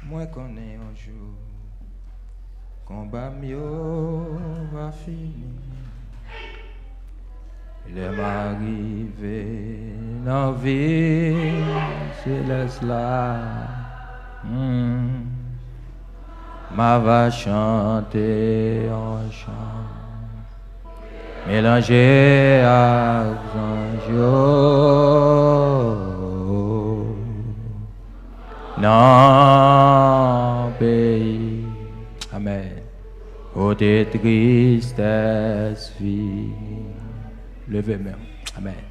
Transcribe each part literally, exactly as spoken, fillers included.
Mwen konnen yon jou konba m yo va fini. Lè m a rive nan vil selès la, hmm, m a va chante yon chan melanje ak zanj yo nan peyi. Amèn. Kote tristès fini. Leve men w. Amèn.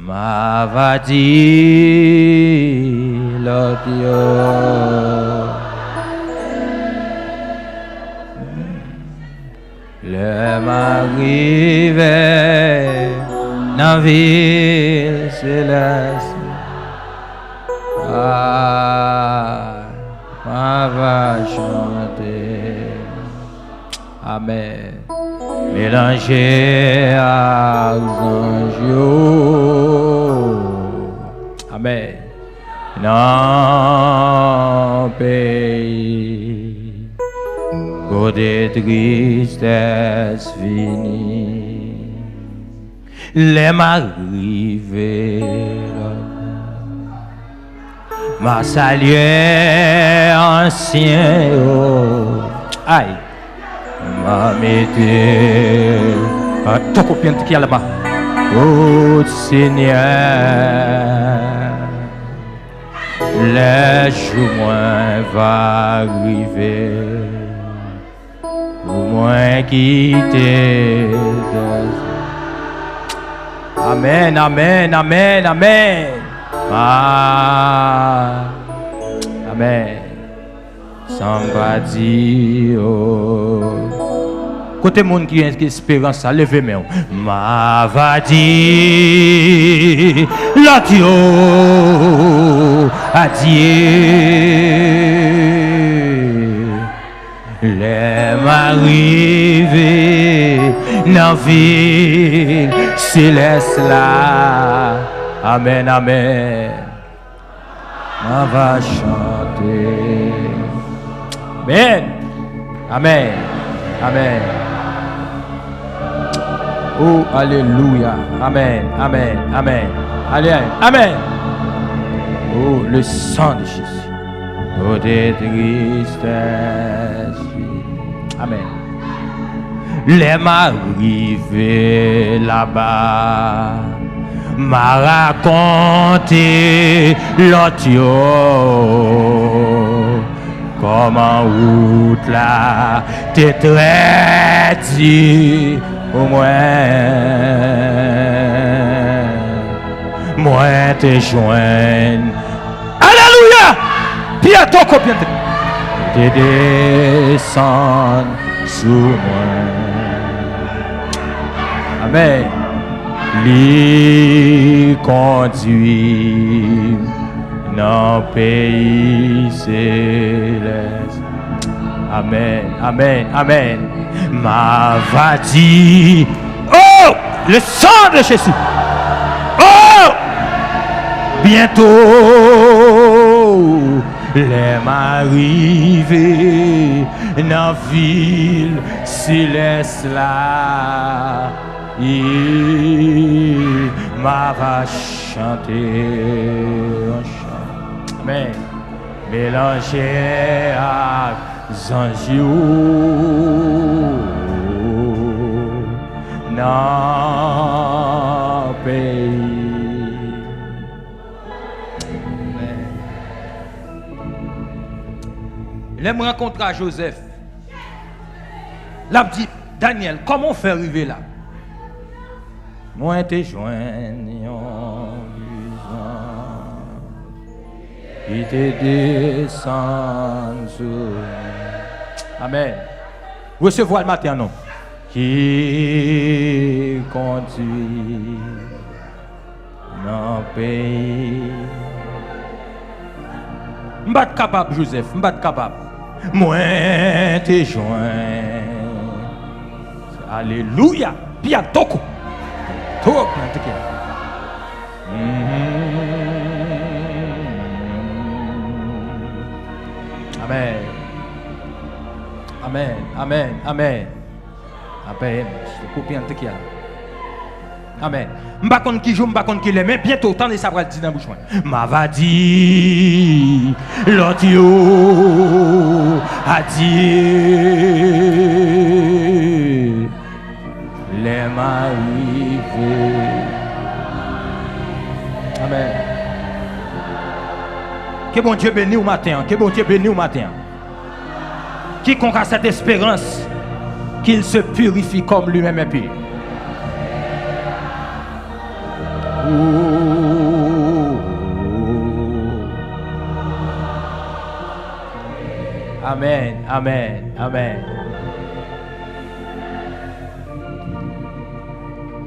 M a va di lòt yo. Lè m a rive nan vil selès, a, m a va chante. Amèn. Melanje ak zanj yo. Amèn. Nan peyi kote tristès fini. Lè m a rive la, m a salye ansyen yo. Ay. M a mete an toko pyent ki alama. O Senyè, lè jou mwen va rive, pou mwen kite. Amèn, amèn, amèn, amèn. Ah, amèn. San m pa di yo. Kote moun ki gen esperans sa, leve men w. M a va di lòt yo adye. Lè m a rive nan vil selès la. Amèn, amèn. M a va chante. Amèn. Amèn. Amèn. Oh, alelouya. Amèn. Amèn. Amèn. Amèn. Amèn. Oh, le sang de Jésus. Kote tristès. Amèn. Lè m a rive laba, m a rakonte lòt yo kòman wout la te trè di pou mwen. Mwen te jwenn Alelouya! Pyè toko pyè te desann sou mwen. Amèn. Li kondwi m nan peyi selès. Amèn, amèn, amèn. M a va di, oh, le sang de Jésus. Oh, bientôt, lè m a rive nan vil selès la, e m a va chante yon chan. Amèn. Melanje ak zanj yo nan peyi. Lè m rankontre a Jozèf, l ap di, Danyèl, kòman w fè rive la? Mwen te jwenn yon vizyon ki te desann sou mwen. Amèn. Resevwa l maten an non. Ki kondwi nan peyi. M pa t kapab, Jozèf, m pa t kapab. Mwen te jwenn. Alelouya! Pia toko. Toko nan teke. Mhm. Amèn. Amèn. Amèn. Amèn. Amèn. Koupi an te ki a. Amèn. M pa konn ki jou, m pa konn ki lè, men byento, tande sa pral di nan bouch mwen. M ava di lòt yo adye. Lè m a rive. Amèn. Ke Bondye beni w maten an. Ke Bondye beni w maten an. Quiconque a cette espérance, qu'il se purifie comme lui-même est pur. Amèn, amèn, amèn.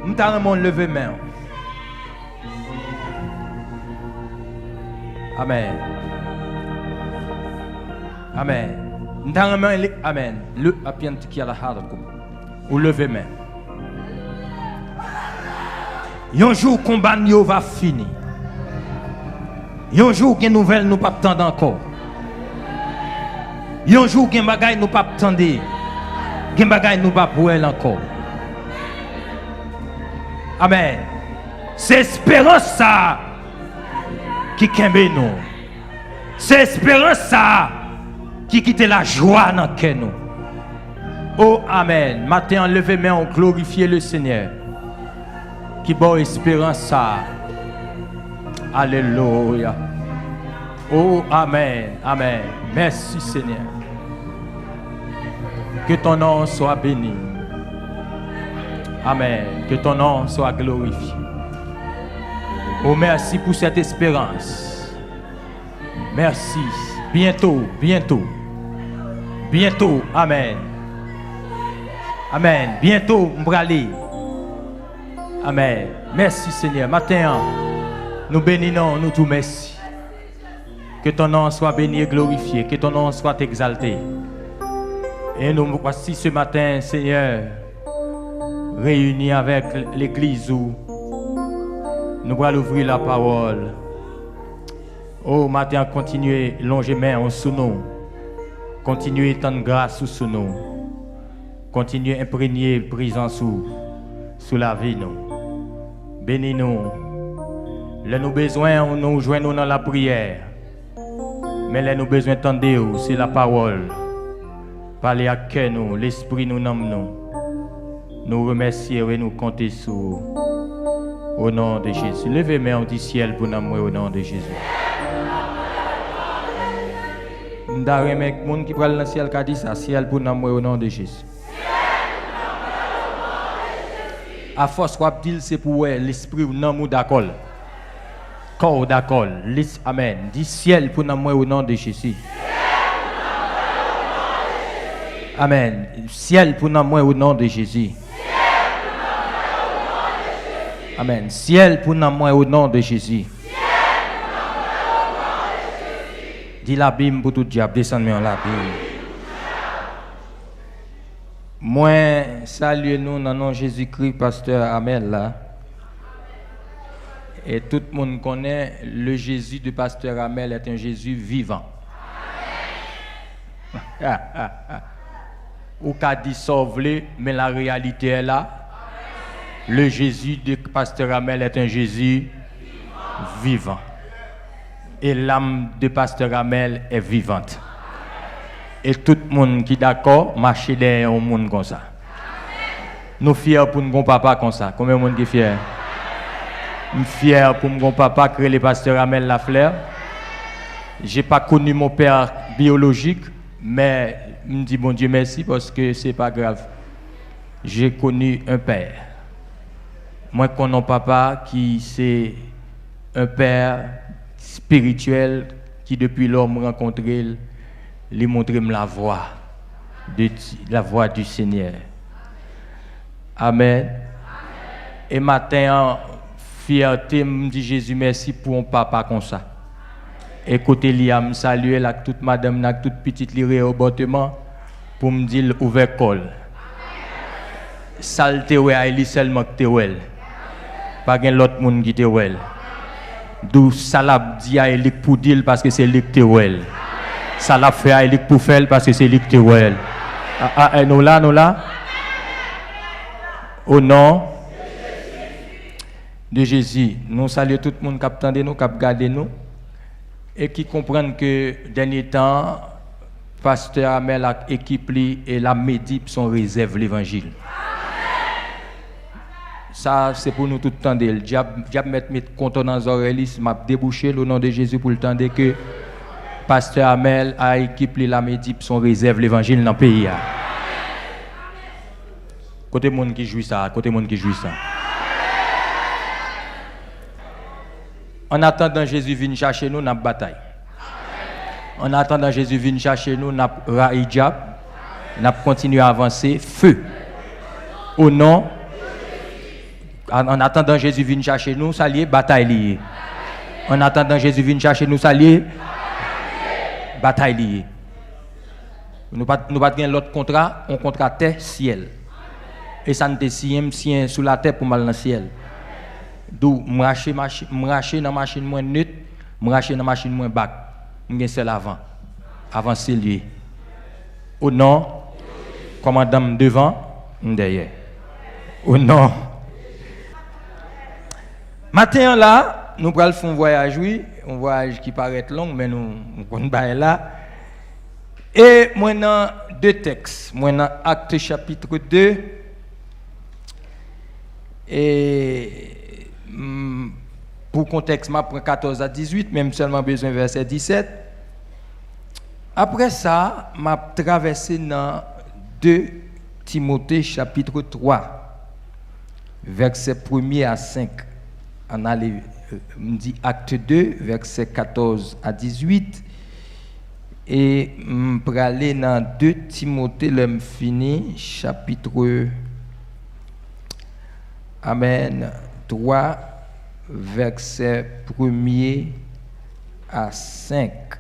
M ta renmen w leve men w. Amèn. Amèn. M ta renmen li. Amèn. Le apianti ki a la hara kou. Ou leve men. Yon jou konba n yo va fini. Yon jou gen nouvèl nou p ap tande ankò. Yon jou gen bagay nou p ap tande. Gen bagay nou p ap wè l ankò. Amèn. Se esperans sa a ki kenbe nou. Se esperans sa a ki kite lajwa nan kè nou. O, amèn. Maten an, leve men w, glorifye le Senyè ki ba w esperans sa a. Alelouya. O, amèn, amèn. Merci, Seigneur. Que ton nom soit béni. Amen. Que ton nom soit glorifié. Oh, merci pour cette espérance. Merci. Bientôt, bientôt. Bientôt. Amen. Amen. Bientôt, m prale. Amen. Merci, Seigneur. Maten an, nou beni non, nou di w mèsi. Que ton nom soit béni et glorifié. Que ton nom soit exalté. Et nous voici ce matin, Seigneur, réunis avec l'église où nous allons ouvrir la parole. O, maten an, kontinye lonje men w sou nou. Kontinye tann gras ou sou nou. Kontinye enprenye prezans ou sou lavi nou. Beni nou. Lè nou bezwen w, nou jwenn ou nan lapriyè. Men lè nou bezwen tande w, se lapawòl. Pale ak kè nou, lespri nou, nanm nou. Nou remèsye w e nou konte sou ou. O non de Jezi. Leve men w, di, syèl pou nanm mwen, o non de Jezi. M ta renmen moun ki pral nan syèl ka di sa, syèl pou nanm mwen, o non de Jezi. Afòs w ap di l, se pou w wè lespri w, nanm ou dakò l. Kò w dakò l. Lis-, amèn. Di, syèl pou nanm mwen, o non de Jezi. Amèn. Syèl pou nanm mwen, o non de Jezi. Amèn. Syèl pou nanm mwen, o non de Jezi. Di, labim pou tout dyab, desann men w, labim. Mwen salye nou nan non Jezikri, pastè Amèl la. E tout moun konnen, le Jésus de pasteur Amel est un Jésus vivant. Ou ka di sa w vle, men la réalité est là. Le Jésus de pasteur Amel est un Jésus vivant. Et l'âme de pasteur Amel est vivante. E tout moun ki dakò, mache dèyè yon moun konsa. Nou fyè pou n gon papa konsa. Konbyen moun ki fyè? M fyè pou m gon papa k rele pastè Amel Lafleur. J'ai pas connu mon père biologique, mais m di Bondye mèsi paske se pa grav. J'ai connu un père. Mwen konn yon papa ki se un père spirituel ki depi lò m rankontre l, li montre m lavwa de Di-, lavwa du Seigneur. Amèn. E maten an, fyète m, m di Jezi mèsi pou yon papa konsa. E kote li a, m salye l ak tout madanm nan, ak tout pitit li, Rehobòteman, pou m di l ouvè kò l. Sa l te wè a, e li sèlman k te wè l. Pa gen lòt moun ki te wè l. Di w sa l ap di a, e li k pou di l, paske se li k te wè l. Sa l ap fè a, e li k pou fè l, paske se li k te wè l. A, a, e nou la, nou la? O non de Jezi, nou salye tout moun k ap tande nou, k ap gade nou, e ki konprann ke dènye tan an, Pastè Amèl ak ekip li e Lamedip se yon rezèv levanjil. Sa, se pou nou tout tande l. Dyab, dyab mèt met konton nan zòrèy li, si m ap debouche l o non de Jezi pou l tande ke Pastè Amèl a ekip li Lamedip se yon rezèv levanjil nan peyi a. Kote moun ki jwi sa? Kote moun ki jwi sa? An atandan Jezi vin chache nou, n ap batay. An atandan Jezi vin chache nou, n ap rayi dyab, n ap kontinye avanse. Fe. O non, an, an atandan Jezi vin chache nou, sa l ye? Batay li ye. An atandan Jezi vin chache nou, sa l ye? Batay li ye. Nou pa t, nou pa t gen lòt kontra, yon kontra tè, syèl. E sa n te siyen, m siyen sou latè pou m al nan syèl. Dou, m rache machi-, m rache nan machin mwen net, m rache nan machin mwen bak. M gen sèl avan. Avan se l ye. O non, kòmandan m devan, m dèyè. O non. Maten an la, nou pral fè yon vwayaj, wi. Yon vwayaj ki parèt long, men nou, nou konn bagay la. E mwen nan de tèks. Mwen nan Actes chapitre deux. E, mm, pou kontèks, m ap pran katòz a dizuit, men m sèlman bezwen vèsè disèt. Apre sa, m ap travèse nan de Timote chapitre twa, vèsè premye a senk. Ann ale, m di Actes deux, vèsè katòz a dizuit. E m prale nan de Timote, lè m fini, chapitre, amèn, twa, vèsè premye a senk.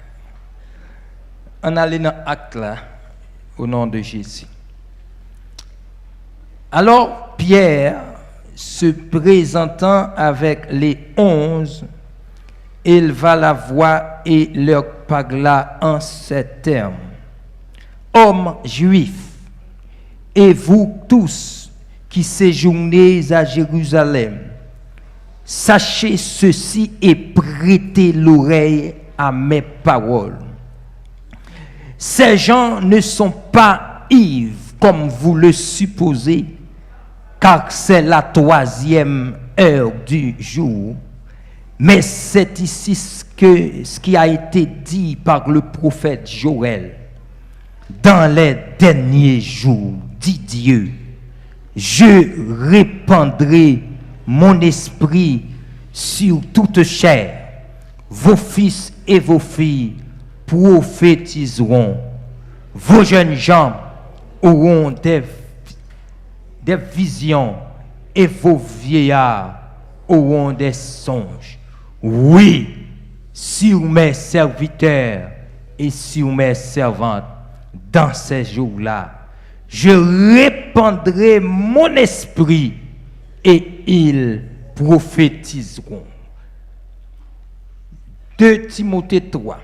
Ann ale nan Akt la, o non de Jezi. Alors Pierre, se présentant avec les onze, éleva la voix et leur parla en ces termes : Hommes juifs, et vous tous qui séjournez à Jérusalem, sachez ceci et prêtez l'oreille à mes paroles. Ces gens ne sont pas ivres comme vous le supposez, car c'est la troisième heure du jour. Mais c'est ici ce que, ce qui a été dit par le prophète Joël. Dans les derniers jours, dit Dieu, je répandrai mon esprit sur toute chair. Vos fils et vos filles prophétiseront. Vos jeunes gens auront des, des visions et vos vieillards auront des songes. Oui, sur mes serviteurs et sur mes servantes, dans ces jours-là, je répandrai mon esprit et ils prophétiseront. De Timote twa.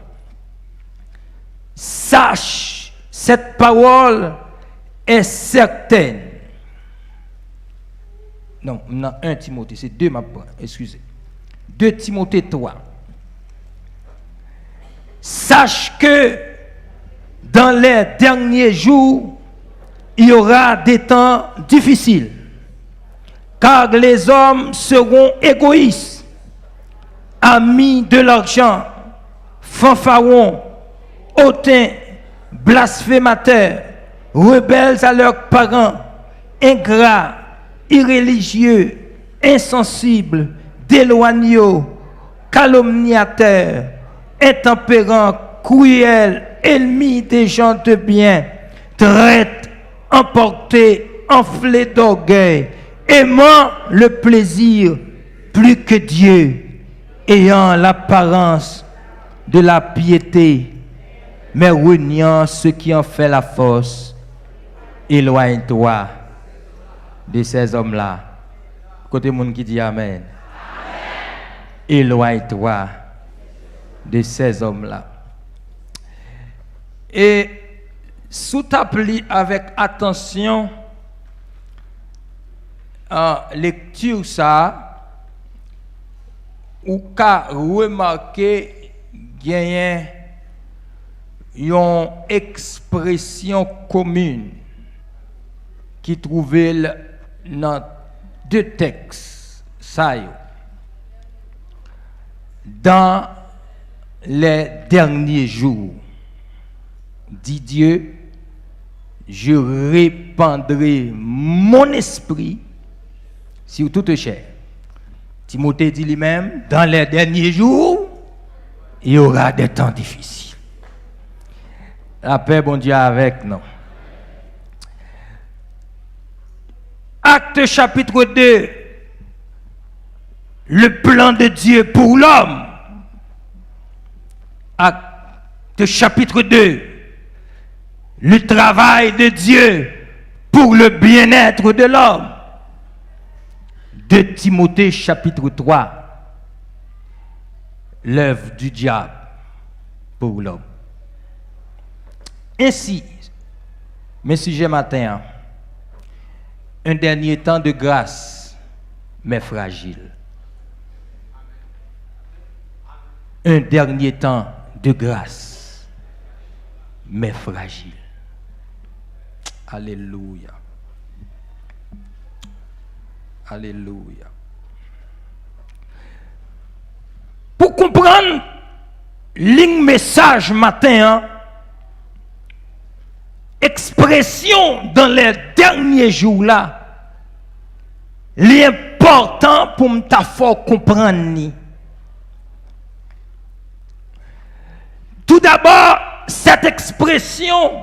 Sache, cette parole est certaine. Non, m nan en Timote, se de m ap pran, eskize. De Timote twa. Sache que dans les derniers jours, il y aura des temps difficiles, car les hommes seront égoïstes, amis de l'argent, fanfarons, hautains, blasphémateurs, rebelles à leurs parents, ingrats, irréligieux, insensibles, déloyaux, calomniateurs, intempérants, cruels, ennemis des gens de bien, traîtres, emportés, enflés d'orgueil, aimant le plaisir plus que Dieu, ayant l'apparence de la piété, mais reniant ce qui en fait la force. Éloigne-toi de ces hommes-là. Kote moun ki di amèn? Éloigne-toi de ces hommes-là. E si w t ap li avèk atansyon, a, lekti sa a, ou ka remake genyen yon ekspresyon komin ki twouve l nan de tèks sa yo. Dans les derniers jours, dit Dieu, je répandrai mon esprit sur toute chair. Timote di li menm, dans les derniers jours, il y aura des temps difficiles. Lapè Bondye avèk nou. Acte chapitre deux, le plan de Dieu pour l'homme. Acte chapitre deux, le travail de Dieu pour le bien-être de l'homme. Deux Timothée chapitre trois, l'œuvre du diable pour l'homme. Ensi, men sijè maten an, un dernier temps de grâce, mais fragile. Un dernier temps de grâce, mais fragile. Alelouya. Alelouya. Pou konprann liy mesaj maten an, ekspresyon dans les derniers jours la, li enpòtan pou m ta fè w konprann li. Tout d'abord, cette expression,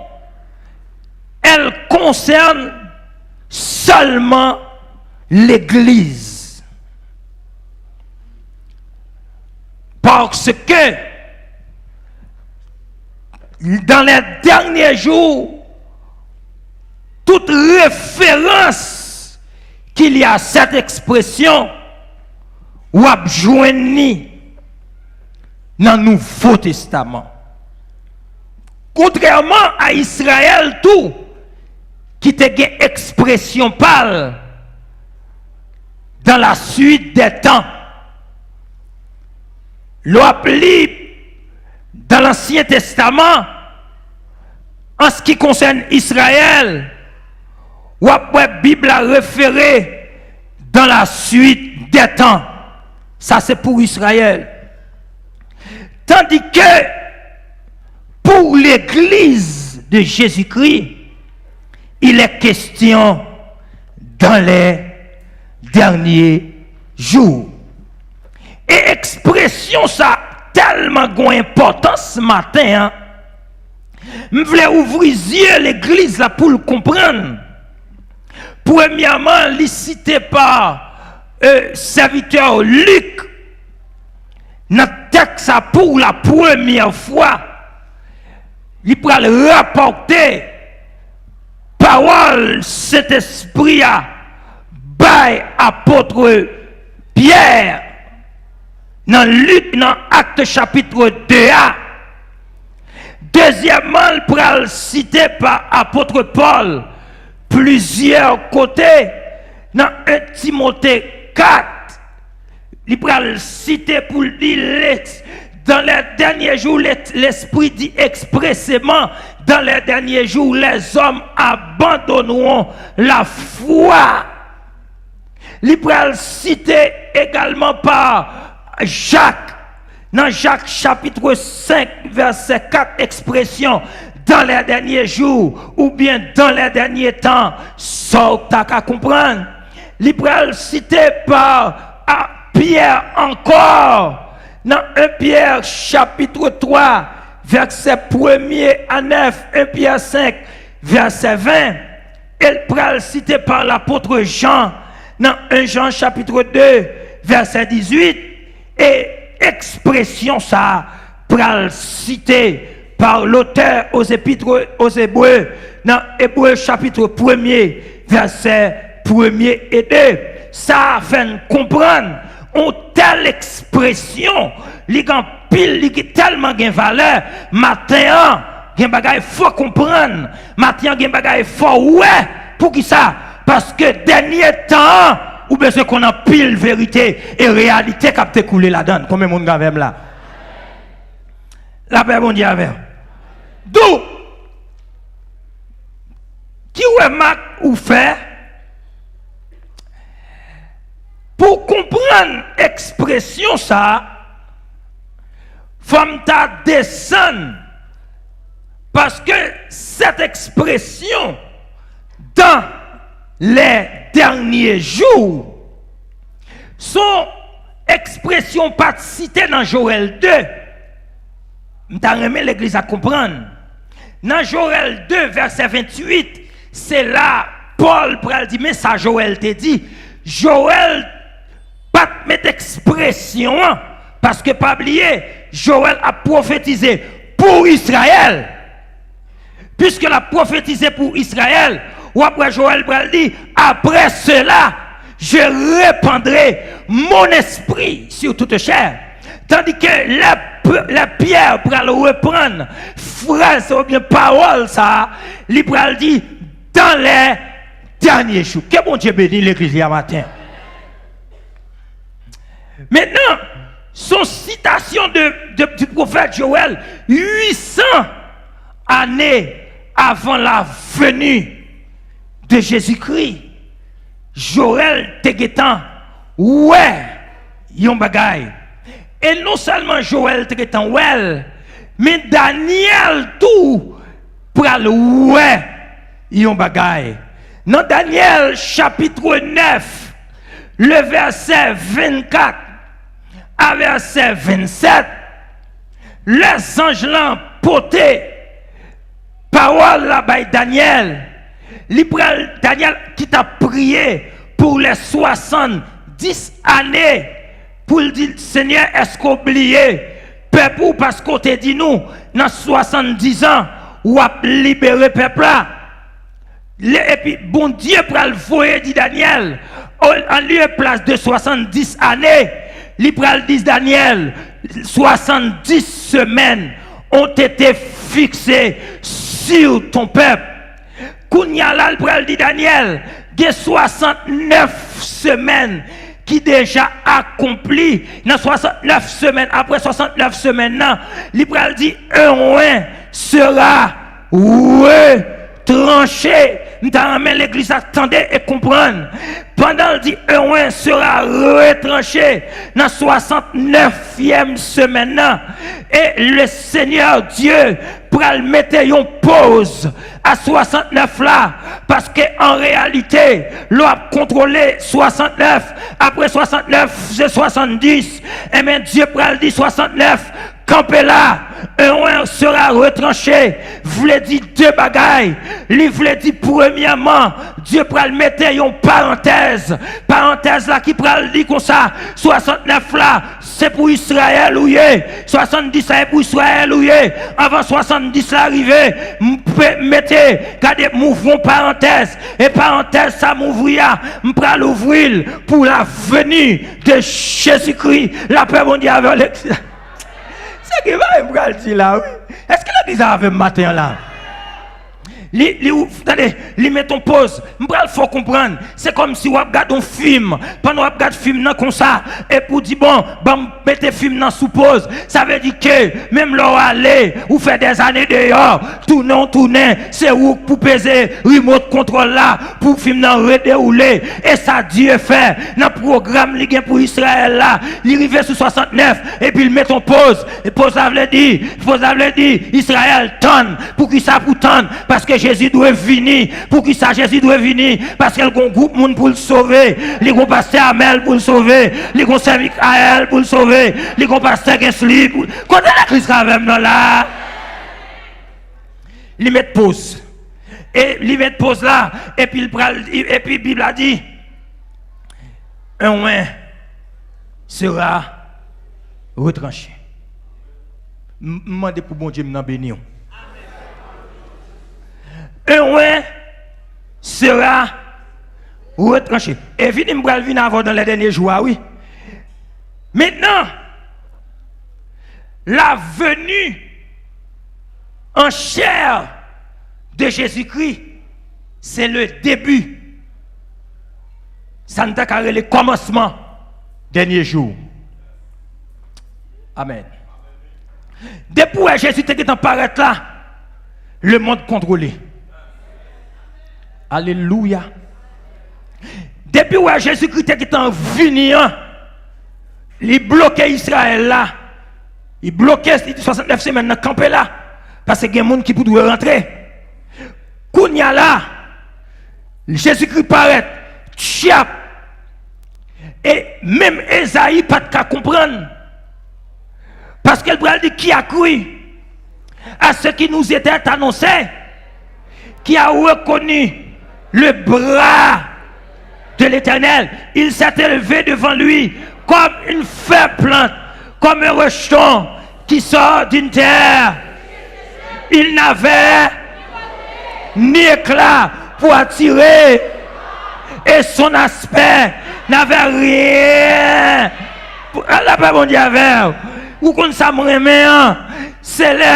elle concerne seulement l'Église. Parce que dans les derniers jours, toute référence qu'il y a à cette expression, w ap jwenn li nan Nouvo Testaman. Kontrèman a Izrayèl tou, ki te gen ekspresyon pa l dans la suite des temps. Lè w ap li dans l'Ancien Testament, an ce qui concerne Israël, w ap wè Bib la refere dans la suite des temps. Sa se pou Izrayèl. Tandis que pour l'Église de Jésus-Christ, il est question dans les derniers jours. E ekspresyon sa tèlman gen enpòtans maten an, m vle ouvri zye legliz la pou l konprann. Premyèman, li site pa, euh, sèvitè Lik nan tèks sa pou la premyè fwa. Li pral rapòte pawòl Sentespri a bay apot Pyè nan Lik, nan Ak chapit de a. Dezyèmman, l pral site pa apot Pòl plizyè kote nan en Timote kat. Li pral site pou l di, les, dans les derniers jours, les, l'Esprit dit expressément, dans les derniers jours, les hommes abandonneront la foi. Li pral site egalman pa Jak, nan Jak chapit senk vèsè kat, ekspresyon dans les derniers jours oubyen dans les derniers temps, sa w ta ka konprann. Li pral site pa a Pyè ankò nan en Pyè chapit twa vèsè premye a nèf, en Pyè senk vèsè ven, e l pral site pa lapot Jan nan en Jan chapit de vèsè dizuit, e ekspresyon sa a pral site pa lotè aux Épîtres aux Hébreux nan Ebre chapit premye vèsè premye e de. Sa a fè n konprann yon tèl ekspresyon, li gen anpil, li gen tèlman gen valè. Maten an, Gen bagay fò konprann. Maten an, gen bagay fò wè. Poukisa? Paske dènye tan an, ou bezwen konn anpil verite e reyalite k ap dekoule ladan l. Konbyen moun k avè m la? Lapè Bondye avè w. Dou, ki remak ou fè pou w konprann ekspresyon sa a? Fò m ta desann, paske cette expression dans les derniers jours, se yon ekspresyon pa t site nan Jowèl de. M ta renmen legliz la konprann. Nan Jowèl de, vèsè venntuit, se la Pòl pral di, men sa Jowèl te di. Jowèl pa t met ekspresyon an, paske pa bliye, Jowèl ap pwofetize pou Izrayèl. Piske l ap pwofetize pou Izrayèl, w ap wè Jowèl pral di, après cela, je répandrai mon esprit sur toute chair. Tandis que lè, lè Pyè pral reprann fraz oubyen pawòl sa a, li pral di, dans les derniers jours. Ke Bondye beni legliz li a maten. Maintenant, se yon sitasyon de, de, du prophète Joël, uit san ane avan la venue de Jésus-Christ. Jowèl te gentan wè yon bagay. E non sèlman Jowèl te gentan wè l, men Danyèl tou pral wè yon bagay. Nan Danyèl chapit nèf, le vèsè vennkat a vèsè vennsèt, lè zanj lan pote pawòl la bay Danyèl, li pral, Danyèl ki t ap priye pou lè swasanndis ane, pou l di, Senyè, èske w bliye pèp ou, paske w te di nou, nan swasanndis an, w ap libere pèp la? Lè, epi Bondye pral voye di Danyèl, o, an lye plas de swasanndis ane, li pral di Danyèl, soixante-dix semaines ont été fixées sur ton peuple. Kounye a la, l pral di Danyèl, gen swasantnèf semèn ki deja akonpli. Nan swasantnèf semèn, apre swasantnèf semèn nan, li pral di, un oint sera retranché. M ta renmen legliz la tande e konprann. Pandan l di, un oint sera retranché, nan swasantnèfyèm semèn nan, e le Seigneur Dieu pral mete yon poz a swasantnèf la, paske an reyalite, lè w ap kontwole swasantnèf, apre swasantnèf, se swasanndis, enben, Dye pral di swasantnèf, kanpe la, un oint sera retranché, vle di de bagay. Li vle di, premyèman, Dye pral mete yon parantèz. Parantèz la ki pral di konsa, swasantnèf la, se pou Izrayèl ou ye. Swasanndis la, se pou Izrayèl ou ye. Anvan swasanndis la rive, m pe mete, gade, m ouvri yon parantèz. E parantèz sa m ouvri a, m pral ouvri l pou la venue de Jésus-Christ. Lapè Bondye avè w, legliz. Se ki bagay m pral di la, wi. Èske legliz la avè m maten an la? Li, li, ou, tande, li met yon poz. M pral fè w konprann. Se kòmsi w ap gade yon fim. Pandan w ap gade fim nan konsa, epi w di, bon, ban m mete fim nan sou poz. Sa vle di ke, menm lè w ale, ou fè dèzane deyò, tounen w tounen, se ou k pou peze remote control la, pou fim nan redewoule. E sa Dye fè nan pwogram li gen pou Izrayèl la. Li rive sou swasantnèf, epi l met yon poz. E poz la vle di, poz la vle di, Izrayèl, tann. Poukisa pou tann? Paske Jezi dwe vini. Poukisa Jezi dwe vini? Paske l gon gwoup moun pou l sove. Li gon pastè Amèl pou l sove. Li gon sè Mikayèl pou l sove. Li gon pastè Gensley pou, kote legliz ka avè m nan la? Li met poz. E li met poz la, epi l pral, epi Bib la di, un oint sera retranché. M, m mande pou Bondye m nan beni w. Un oint sera retranché. E vini, m pral vin avè w dans les derniers jours, wi. Maintenant, la venue an chè de Jezikri, se le debi. Sa n ta ka rele kòmansman dènye jou. Amèn. Depi w wè Jezi te gentan parèt la, lemonn kontwole. Alelouya. Depi w wè Jezikri te gentan vini an, li bloke Izrayèl la. Li bloke swasantnèf semèn nan kanpe la. Paske gen moun ki pou dwe rantre. Kounye a la, Jezikri parèt, tchap. E menm Ezayi pa t ka konprann. Paske l pral di, qui a cru à ce qui nous était annoncé, qui a reconnu le bras de l'Éternel. Il s'est élevé devant lui comme une faible plante, comme un rejeton qui sort d'une terre. Il n'avait ni éclat pour attirer, et son aspect n'avait rien. Lapè Bondye avè w. Ou konn sa m renmen an? Se lè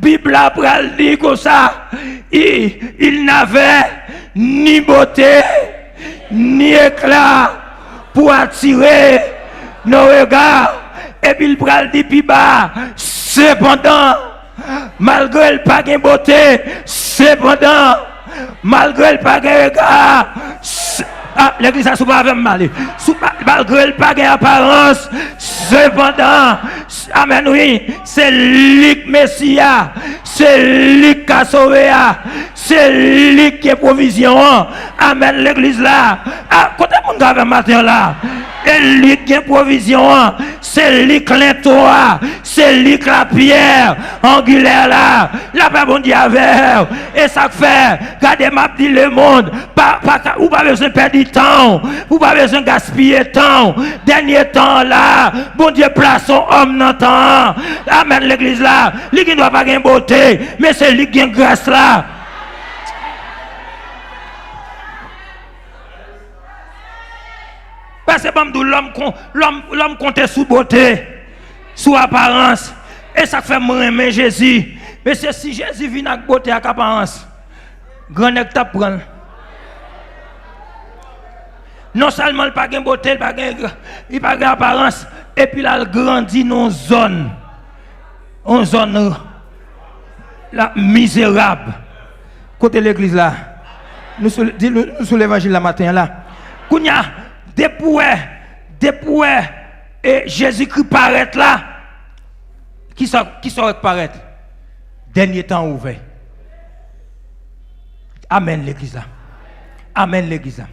Bib la pral di konsa, il, il n'avait ni beauté, ni éclat pour attirer nos regards. Epi l pral di pi ba, sepandan, malgre l pa gen bote, sepandan, malgre l pa gen rega, se- ah, legliz la, si w pa avè m, m ale. Si w pa- malgre l pa gen aparans, sepandan, amèn, wi, se li k Mesi a, se li k ka sove a, se li k gen pwovizyon an. Amèn, legliz la. Ah, kote moun k avè m maten an la? E li k gen pwovizyon an, se li k lento a, se li k lapyè angilè la. Lapè Bondye avè w. E sa k fè, gade, m ap di lemonn, pa, pa, ou pa bezwen pèdi tan w, ou pa bezwen gaspiye tan w. Dènye tan an la, Bondye plase yon òm nan tan an. Amèn, legliz la. Li gendwa pa gen bote, men se li k gen gras la. Paske ban m di w, lòm kon- lòm, lòm konte sou bote, sou aparans. E sa k fè m renmen Jezi. Mesye, si Jezi vin ak bote, ak aparans, grannèg t ap pran l. Non sèlman l pa gen bote, l pa gen, li pa gen aparans, epi l al grandi nan yon zòn, yon zòn la mizerab. Kote legliz la? Nou sou, di nou, nou sou levanjil la maten an la. Kounye a, depi w wè, depi w wè, e, Jezikri parèt la, kisa, kisa w wè k parèt? Dènye tan an ouvè. Amèn, legliz la. Amèn, legliz la.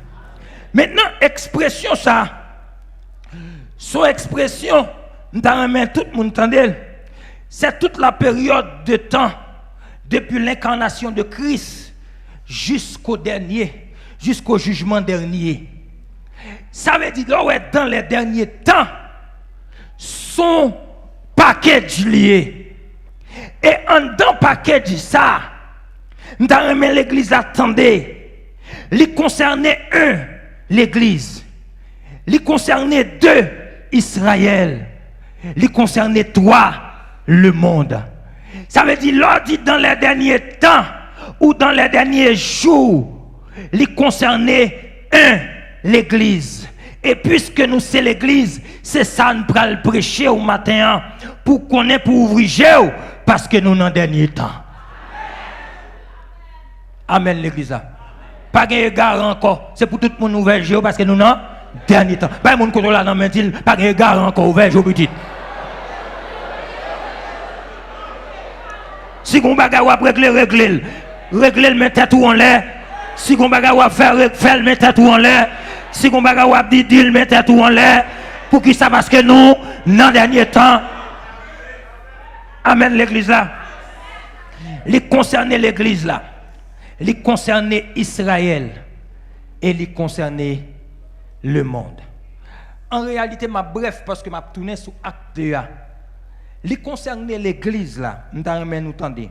Mentnan, ekspresyon sa, se yon ekspresyon, m ta renmen tout moun tande l. C'est toute la période de temps depuis l'incarnation de Christ jusqu'au dernier, jusqu'au jugement dernier. Sa vle di, lè w wè dans les derniers temps, se yon package li ye. E anndan package sa, m ta renmen legliz la tande. Li konsène, un, legliz. Li konsène, de, Izrayèl. Li konsène, twa, lemonn. Sa vle di, lè w di dans les derniers temps ou dans les derniers jours, li konsène, un, legliz. E piske nou se legliz, se sa n pral preche w maten an, pou w konnen, pou w ouvri je w, paske nou nan dènye tan. Amèn, legliz la. Pa gen egare ankò. Se pou tout moun ouvè je yo, paske nou nan dènye tan. Bay moun kote w la nan men, di l, pa gen egare ankò, ouvè je w, pitit. Si gon bagay w ap regle, regle l. Regle l, men tèt ou anlè. Si gon bagay w ap fè, re- fè l, men tèt ou anlè. Si gon bagay w ap di, di l, men tèt ou anlè. Poukisa? Paske nou nan dènye tan. Amèn, legliz la. Li konsène legliz la. Li konsène Izrayèl. E li konsène lemonn. An reyalite, m ap brèf paske m ap tounen sou Ak de a. Li konsène legliz la. M ta renmen nou tande.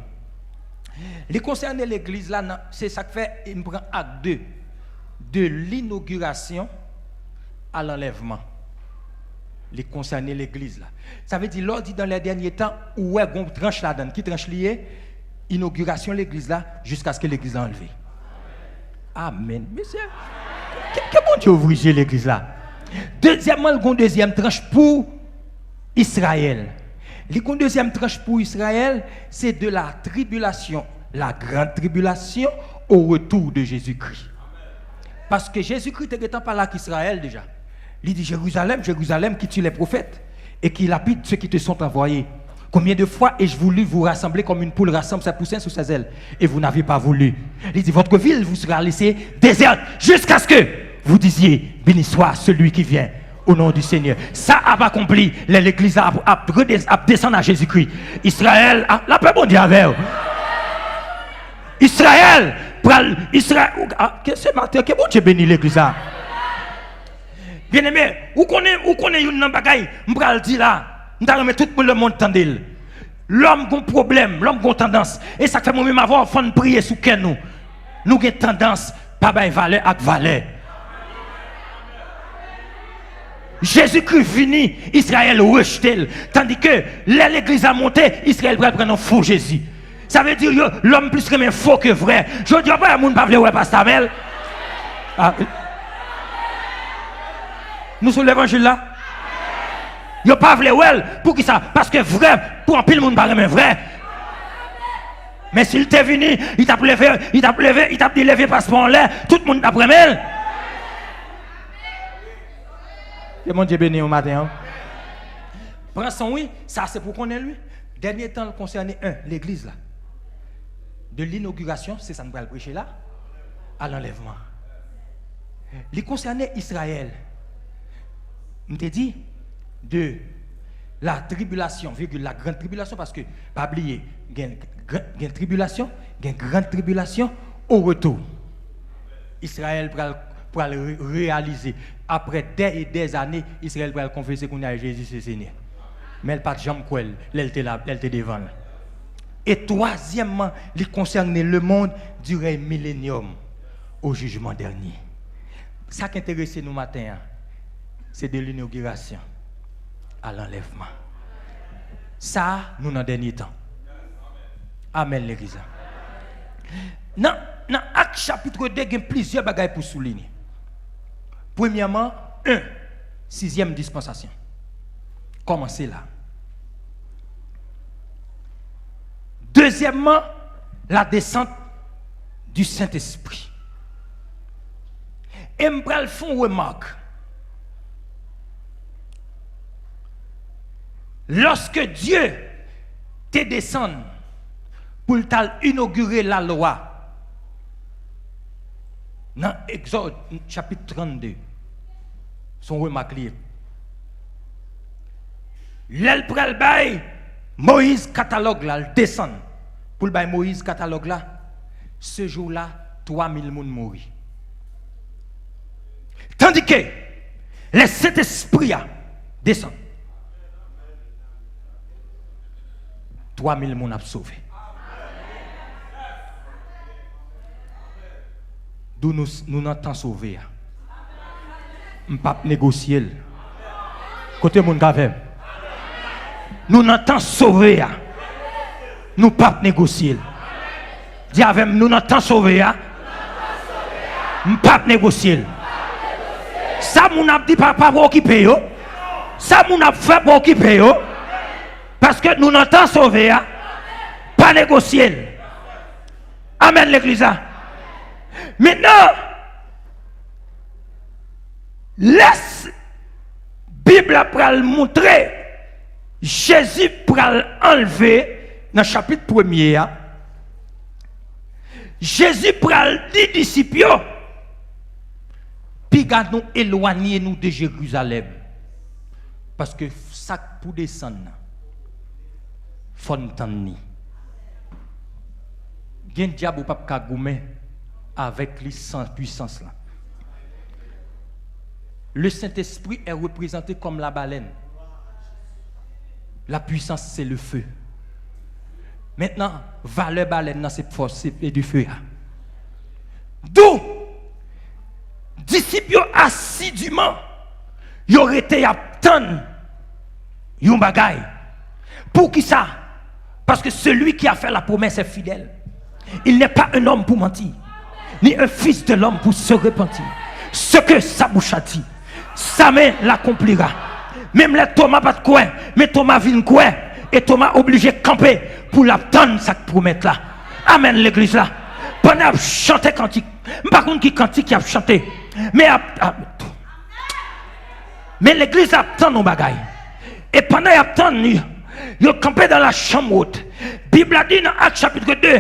Li konsène legliz la, nan, se sa k fè m pran Ak de. De l'inauguration à l'enlèvement. Li konsène legliz la. Sa vle di, lè w di dans les derniers temps, ou wè gon tranch ladan l. Ki tranch li ye? inogirasyon legliz la jiskaske legliz la anlve. Amèn. Mesye, ke, ke Bondye ouvri je legliz la. Dezyèmman, l gon dezyèm tranch pou Izrayèl. Li gon dezyèm tranch pou Izrayèl, se de la tribulation, la grande tribulation, au retour de Jésus-Christ. Paske Jezikri te gentan pale ak Izrayèl deja. Li di, Jérusalem, Jérusalem, qui tue les prophètes et qui lapide ceux qui te sont envoyés. Combien de fois ai-je voulu vous rassembler comme une poule rassemble ses poussins sous ses ailes, et vous n'avez pas voulu. Li di, votre ville vous sera laissée déserte jusqu'à ce que vous disiez, béni soit celui qui vient au nom du Seigneur. Sa ap akonpli lè legliz la ap, ap, rede- ap desann a Jezikri. Izrayèl, ah, lapè Bondye avè w. Izrayèl pral, Izrayèl, ah, ke se maten, ke Bondye beni legliz la. Byeneme, ou konnen, ou konnen youn nan bagay m pral di la, m ta renmen tout moun lemonn tande l. Lòm gon pwoblèm, lòm gon tandans. E sa k fè mwen menm avè w, fò n priye sou kè nou. Nou gen tandans pa bay valè ak valè. Jezikri vini, Izrayèl rejte l. Tandike lè legliz la monte, Izrayèl pral pran nan fo Jezi. Sa vle di yo, lòm plis renmen fo ke vrè. Jodi a, pa moun pa vle wè pastè Amèl. Ah, nou sou levanjil la? Yo pa vle wè l. Poukisa? Paske vrè, pou anpil moun pa renmen vrè. Men si l te vini, li t ap leve, li t ap leve, li t ap di leve paspò anlè, tout moun t ap renmen l. Ke Bondye beni w maten an. Pran san w, wi, sa se pou konnen l, wi. Dènye tan l konsène, en, legliz la. De l'inauguration, se sa n pral preche la, à l'enlèvement. Li konsène Izrayèl. M te di, de la tribulation, virgule, la grande tribulation, paske, pa bliye, gen, gen, gen tribilasyon, gen grande tribulation au retour. Izrayèl pral, pral re- reyalize. Apre dè e dè ane, Izrayèl pral konfese kounye a Jezi se Senyè. Men l pa t janm kwè l lè l te la, lè l te devan l. E twazyèmman, li konsène le monde du règne millénium au jugement dernier. Sa k enterese nou maten an, se de l'inauguration à l'enlèvement. Sa a, nou nan dènye tan. Amèn, legliz la. Nan, nan Ak chapit de, gen plizyè bagay pou soulinye. Premyèman, en, sizyèm dispansasyon. Kòmanse la. Dezyèmman, la descente du Saint-Esprit. E m pral fè yon remak. Lòske Dye te desann pou l t al inogire lalwa nan Egzòd chapit trannde, se yon remak li ye. Lè l pral bay Moyiz katalòg la, l desann pou l bay Moyiz katalòg la, se jou la, twa mil moun mouri. Tandike, lè Sentespri a desann, twa mil moun ap sove. Dou nou, nou nan tan sove a. M p ap negosye l. Kote moun k avè m? Nou nan tan sove a. Nou p ap negosye l. Di avè m, nou nan tan sove a. M p ap negosye l. Sa moun ap di pa, pa preokipe yo. Sa moun ap fè preokipe yo. Paske nou nan tan sove a. Pa negosye l. Amèn, legliz la. Mentnan, lè s- Bib la pral montre Jezi pral anlve nan chapit premye a. Jezi pral di disip yo, piga nou elwanye nou de Jerizalèm. Paske sa k pou desann nan, fò n tann ni. Gen dyab ou p ap ka goumen avèk li san pwisans la. Le Saint-Esprit est représenté comme la baleine. La puissance, c'est le feu. Mentnan, valè balèn nan se fòs, se e dife a. Dou, disip yo asidiman, yo rete y ap tann yon bagay. Poukisa? Parce que celui qui a fait la promesse est fidèle. Il n'est pas un homme pour mentir, ni un fils de l'homme pour se repentir. Ce que sa bouche a dit, sa main l'accomplira. Menm lè Toma pa t kwè, men Toma vin kwè, e Toma oblije kanpe pou l ap tann sa k pwomèt la. Amèn, legliz la. Pandan y ap chante kantik, m pa konn ki kantik y ap chante, men ap, ap, men legliz la ap tann yon bagay. E pandan y ap tann li, yo kanpe dans la chambre haute. Bib la di nan Ak chapit de,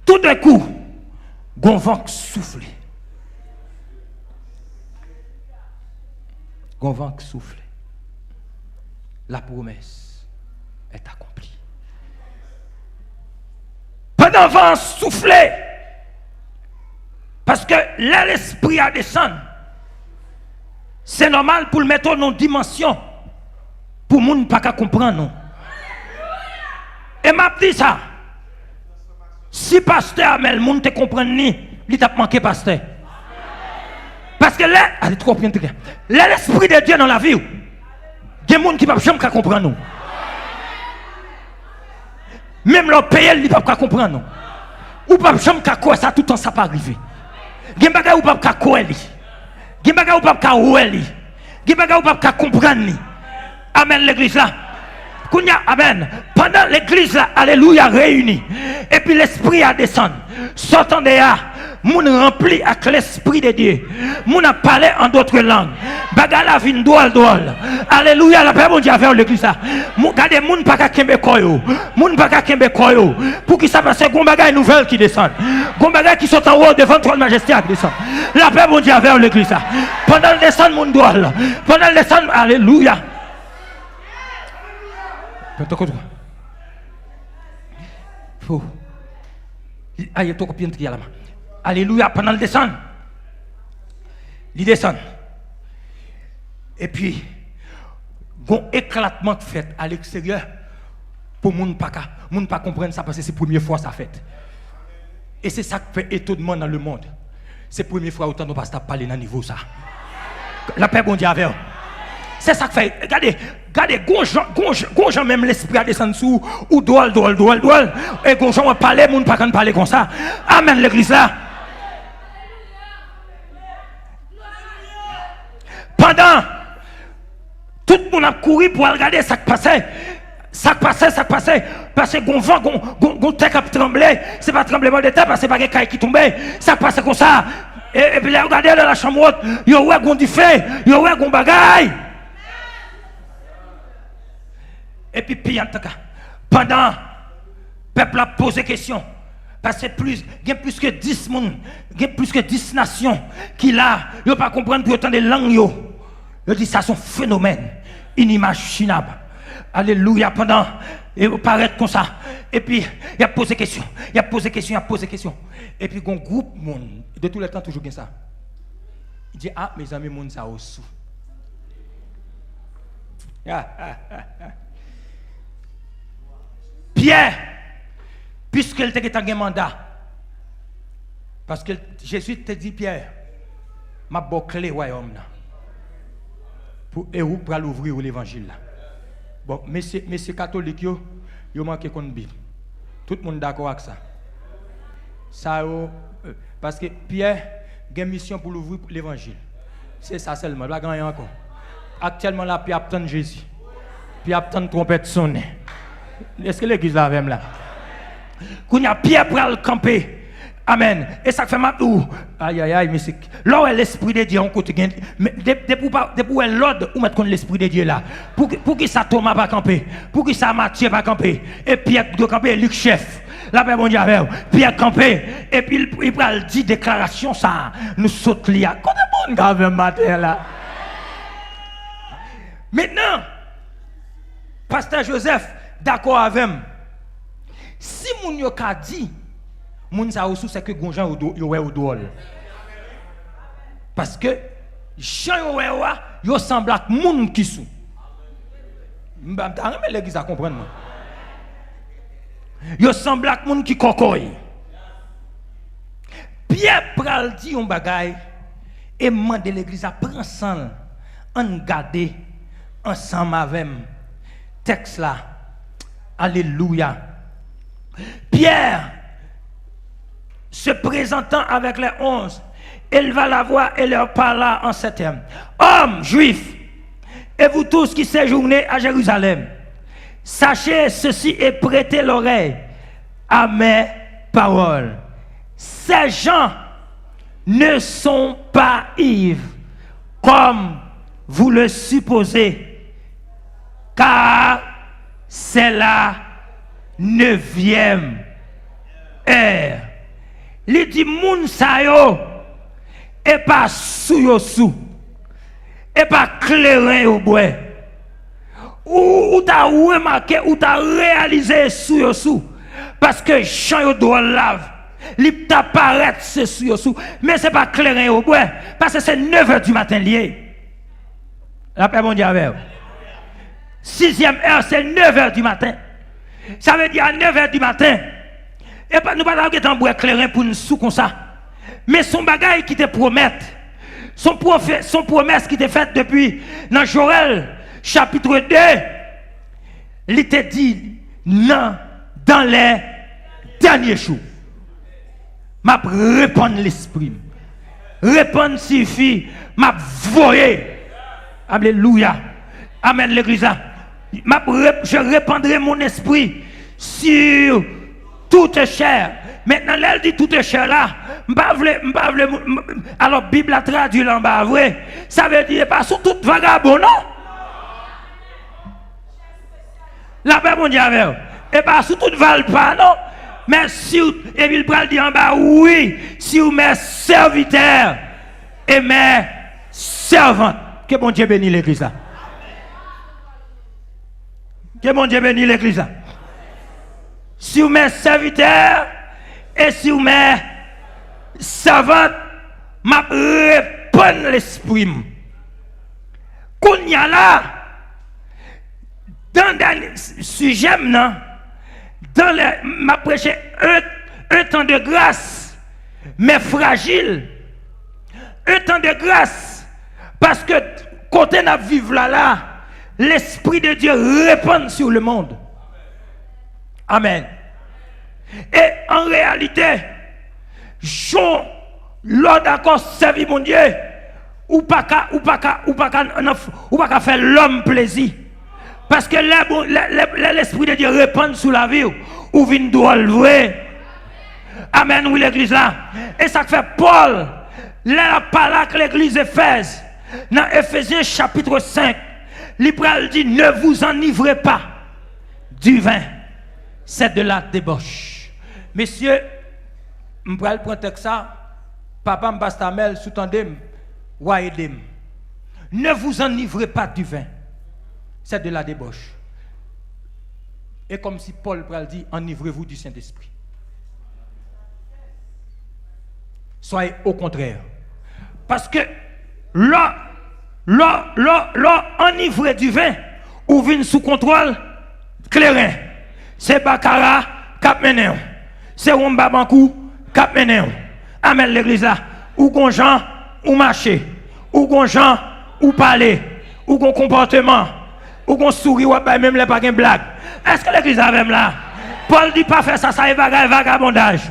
toudinkou, gon van k soufle. Gon van k soufle. La promesse est accomplie. Pandan van an soufle, paske lè Lespri a desann, se nòmal pou l mete w nan yon dimansyon pou moun pa ka konprann ou. E m ap di sa, si pastè Amèl, moun te konprann li, li t ap manke pastè. Paske lè, ale twò byen trè, lè Lespri de Dye nan lavi w, gen moun ki p ap janm ka konprann ou. Menm lè w peye l, li p ap ka konprann ou. Ou p ap janm ka kwè sa toutan sa pa rive. Gen bagay ou p ap ka kwè li. Gen bagay ou p ap ka wè li. Gen bagay ou p ap ka konprann li. Amèn, legliz la. Kounye a, amèn. Pandan legliz la, alelouya, reyini, epi Lespri a desann, sa w tande a, moun ranpli ak Lespri de Dye. Moun ap pale an dòt lang. Bagay la vin dwòl, dwòl. Alelouya, lapè Bondye avè w, legliz la. Moun, gade, moun pa ka kenbe kò yo. Moun pa ka kenbe kò yo. Poukisa? Paske gon bagay nouvèl ki desann. Gon bagay ki sot anwo devan twòn majeste a ki desann. Lapè Bondye avè w, legliz la. Pandan l desann, moun dwòl. Pandan l desann, alelouya. Pantan kote. Fou. Aye, toko pientriya lama. Alelouya, pandan l desann. Li desann. Epi, gon eklatman k fèt a leksteryè pou moun pa ka, moun pa konprann sa paske se premye fwa sa fèt. E se sa k fè etonman nan lemonn. Se premye fwa ou tande yon pastè ap pale nan nivo sa. Lapè Bondye avè w. Se sa k fè, gade, gade, gon jan, gon jan, gon jan menm Lespri a desann sou ou, ou dwòl, dwòl, dwòl, dwòl. E gon jan w ap pale, moun pa konn pale konsa. Amèn, legliz la. Pandan tout moun ap kouri pou al gade sa k pase, sa k pase, sa k pase, paske gon van, gon, gon, gon tè k ap tranble, se pa tranbleman de tè, paske pa gen kay ki tonbe, sa k pase konsa. E, epi lè yo gade nan lachanm wot, yo wè gon dife, yo wè gon bagay. Epi pi an tou ka, pandan pèp la ap poze kesyon, paske plis, gen plis ke dis moun, gen plis ke dis nasyon ki la, yo pa konprann pou yo tande lang yo. Yo di sa se yon fenomèn inimajinab. Alelouya, pandan yo parèt konsa, epi y ap poze kesyon, y ap poze kesyon, y ap poze kesyon. Epi gon gwoup moun, de tou lè tan toujou gen sa. Di, a, mezanmi, moun sa yo sou. Pyè, piske l te gentan gen manda, paske Jezi te di Pyè, m ap ba w kle wayòm nan. Pou, e ou k pral ouvri yo levanjil la. Bon, mesye, mesye katolik yo, yo manke konn Bib. Tout moun dakò ak sa. Sa yo, euh, paske Pyè gen misyon pou l ouvri levanjil. Se sa sèlman, pa gen anyen ankò. Aktyèlman la, Pyè ap tann Jezi. Pyè ap tann twonpèt sonnen. Èske legliz la avè m la? Kounye a, Pyè pral kanpe. Amèn. E sa k fè m ap di w, ayayay, mesye, lè w wè Lespri de Dye yon kote gen, men de-, depi w pa, depi w wè lòd, ou mèt konn Lespri de Dye la. Pou, poukisa Toma pa kanpe? Poukisa Matye pa kanpe? E Pyè dwe kanpe, e li k chèf. Lapè Bondye avè w. Pyè kanpe, epi l, li pral di deklarasyon sa a nou sot li a. Kote moun k avè m maten an la? Mentnan, pastè Joseph dakò avè m. Si moun yo ka di, moun sa yo sou, se ke gon jan yo dwo-, yo wè yo dwòl. Paske jan yo wè yo a, yo sanble ak moun ki sou. M, m ta renmen legliz la konprann mwen. Yo sanble ak moun ki kòkòy. Pyè pral di yon bagay e m mande legliz la pran san l. Ann gade ansanm avè m tèks la. Alelouya. Pierre, se présentant avec les onze, éleva la voix et leur parla en ces termes : Hommes juifs, et vous tous qui séjournez à Jérusalem, sachez ceci et prêtez l'oreille à mes paroles. Ces gens ne sont pas ivres comme vous le supposez, car c'est la neuvième heure. Li di moun sa yo, e pa sou yo sou, e pa kleren yo bwè. Ou, ou ta remake, ou ta reyalize sou yo sou. Paske jan yo dwòl la, li ta parèt se sou yo sou. Men se pa kleren yo bwè, paske se nev è di maten li ye. Lapè Bondye avè w. Sizyèm è, se nev è di maten. Sa vle di a nev è di maten, e pa, nou pa ta gentan bwè kleren pou n sou konsa. Men se yon bagay ki te pwomèt. Se yon pwofè-, se yon pwomès ki te fèt depi nan Joèl, chapit de. Li te di, nan, dans les derniers jours, m ap repann lespri m. Repann siyifi, m ap voye. Alelouya. Amèn, legliz la. M ap rep-, je répandrai mon esprit sur toute chair. Mentnan, lè l di toute chair la, m pa vle, m pa vle, m, m, alò, Bib la tradui l anba vre. Sa vle di, e pa sou tout vagabon, non. Lapè Bondye avè w. E pa sou tout valpa, non. Men si w, epi l pral di anba, oui, sur mes serviteurs et mes servantes. Ke Bondye beni legliz la. Ke Bondye beni legliz la. Sur mes serviteurs et sur mes servantes, m ap repann lespri m. Kounye a la, dan dènye sijè m nan, dans les, m ap preche un, un temps de grâce, mais fragile. Un temps de grâce, paske kote n ap viv la la, l'Esprit de Dieu répand sur le monde. Amèn. E an reyalite, jan lè w dakò sèvi Bondye, ou pa ka, ou pa ka, ou pa ka, nan, ou pa ka fè lòm plezi. Paske lè, bon, lè, lè, lè Lespri de Dye repann sou lavi w, ou vin dwòl vre. Amèn, wi, legliz la. E sa k fè Pòl, lè l ap pale ak legliz Efèz, nan Efezyen chapit senk, li pral di, ne vous enivrez pas du vin, c'est de la débauche. Mesye, m pral pran tèks sa, papa m, pastè Amèl, si w tande m, w a ede m. Ne vous enivrez pas du vin, c'est de la débauche. E kòmsi Pòl pral di, enivrez-vous du Saint-Esprit. Soyez au contraire. Paske lè, lè, lè, lè w anivre du vin, ou vin sou kontwòl kleren. Se bakara k ap mennen w. Se wonm babankou k ap mennen w. Amèn, legliz la. Ou gon jan ou mache. Ou gon jan ou pale. Ou gon konpòteman. Ou gon souri w ap bay menm lè pa gen blag. Èske legliz avè m la? Pòl di pa fè sa, sa e bagay vagabondaj.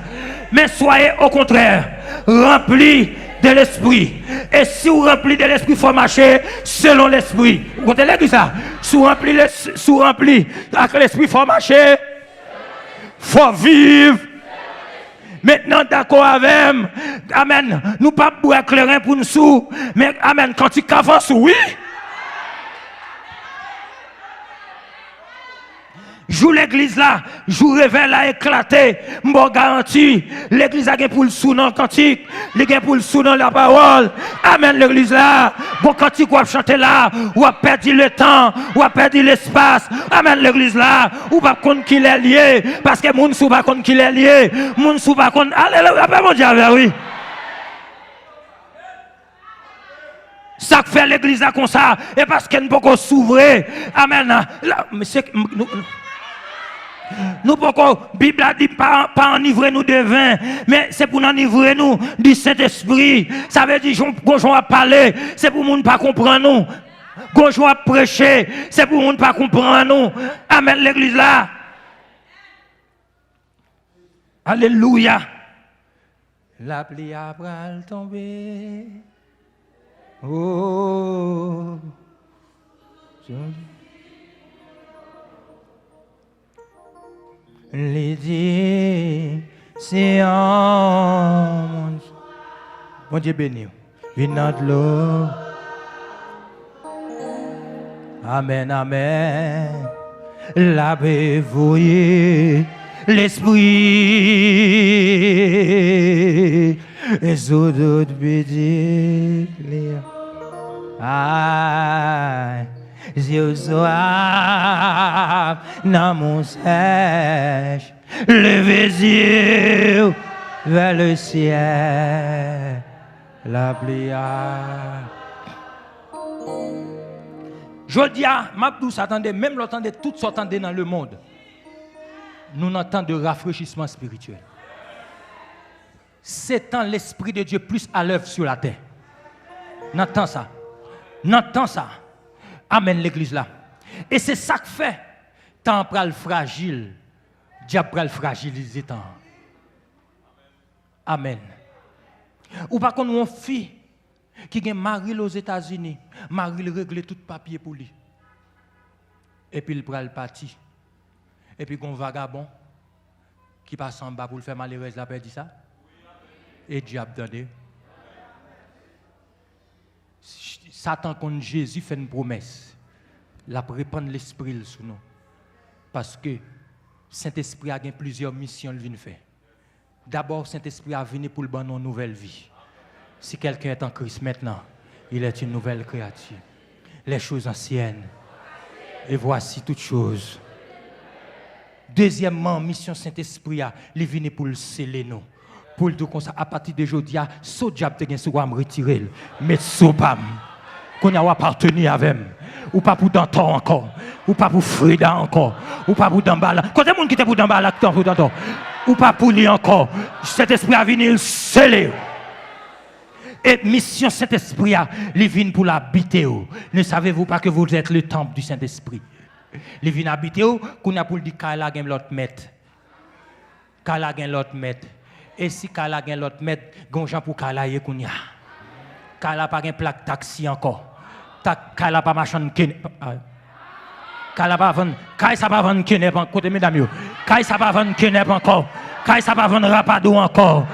Men soyez au contraire remplis de l'esprit. E si w ranpli de lespri, fò w mache selon lespri. Ou kote legliz sa? Si w ranpli, si w ranpli ak lespri, fò w mache. Fò w viv. Mentnan, dakò avè m. Amèn. Nou p ap bwè kleren pou n sou. Men, amèn, kantik ka fè w sou, wi. Jou legliz la, jou revèy la eklate, m ba w garanti, legliz la gen pou l sou nan kantik, li gen pou l sou nan lapawòl. Amèn, legliz la. Bon kantik w ap chante la, w ap pèdi letan, w ap pèdi lespas. Amèn, legliz la. Ou p ap konn kilè l ye, paske moun sou pa konn kilè l ye. Moun sou pa konn, alelouya, lapè Bondye avè w, wi. Sa k fè legliz la konsa, e paske n poko sou vre. Amèn. La, mesye, m, nou, nou poko, Bib la di pa, pa anivre nou de ven, men se pou n anivre nou di Sentespri. Sa vle di, gon jan w ap pale, se pou moun pa konprann ou. Gon jan w ap preche, se pou moun pa konprann ou. Amèn, legliz la. Alelouya. Lapli a pral tonbe. Oh. Li di, si yon moun. Bondye beni w. Vin nan dlo. Amèn, amèn. L ap voye Lespri sou tout pitit li. Ay, si w swaf, nanm ou sèch, leve zye w vè le syèl. Lapli a. Jodi a, m ap di w sa, tande, menm lè w tande tout sa w tande nan lemonn, nou nan tan de rafrechisman espirityèl. Se tan Lespri de Dye plis alèv sou latè. Nan tan sa. Nan tan sa. Amèn, legliz la. E se sa k fè tan an pral frajil. Dyab pral frajilize tan an. Amèn. Ou pa konn yon fi ki gen mari l Ozetazini, mari l regle tout papye pou li. Epi l pral pati. Epi gon vagabon ki pase anba pou l fè malerèz la pèdi sa. E dyab tande. Satan konn Jezi fè n pwomès. L ap repann Lespri l sou nou. Paske Sentespri a gen plizyè misyon l vin fè. Dabò, Sentespri a vini pou l ban nou yon nouvèl vi. Si quelqu'un est en Christ maintenant, il est une nouvelle créature. Les choses anciennes, et voici toutes choses. Dezyèmman, misyon Sentespri a, li vini pou l sele nou. Pou l di w konsa, apati de jodi a, sa dyab te gen sou w a, m retire l. Met sou pa m. Kounye a w apateni avè m. Ou pa pou Dantò ankò. Ou pa pou Frida ankò. Ou pa pou Danbala. Kote moun ki te pou Danbala, ki te pou Dantò? Ou pa pou li ankò. Sentespri a vini, l sele w. E misyon Sentespri a, li vin pou l abite w. Ne savez-vous pas que vous êtes le temple du Saint-Esprit? Li vin abite w, kounye a pou l di kay la gen lòt mèt. Kay la gen lòt mèt. E si kay la gen lòt mèt, gen yon jan pou kay la ye kounye a. Kay la pa gen plak taksi ankò. Tak, kay la pa machann kenèp. Kay la pa vann, kay sa pa vann kenèp ankò. Kote medam yo? Kay sa pa vann kenèp ankò. Kay sa pa vann rapadou ankò.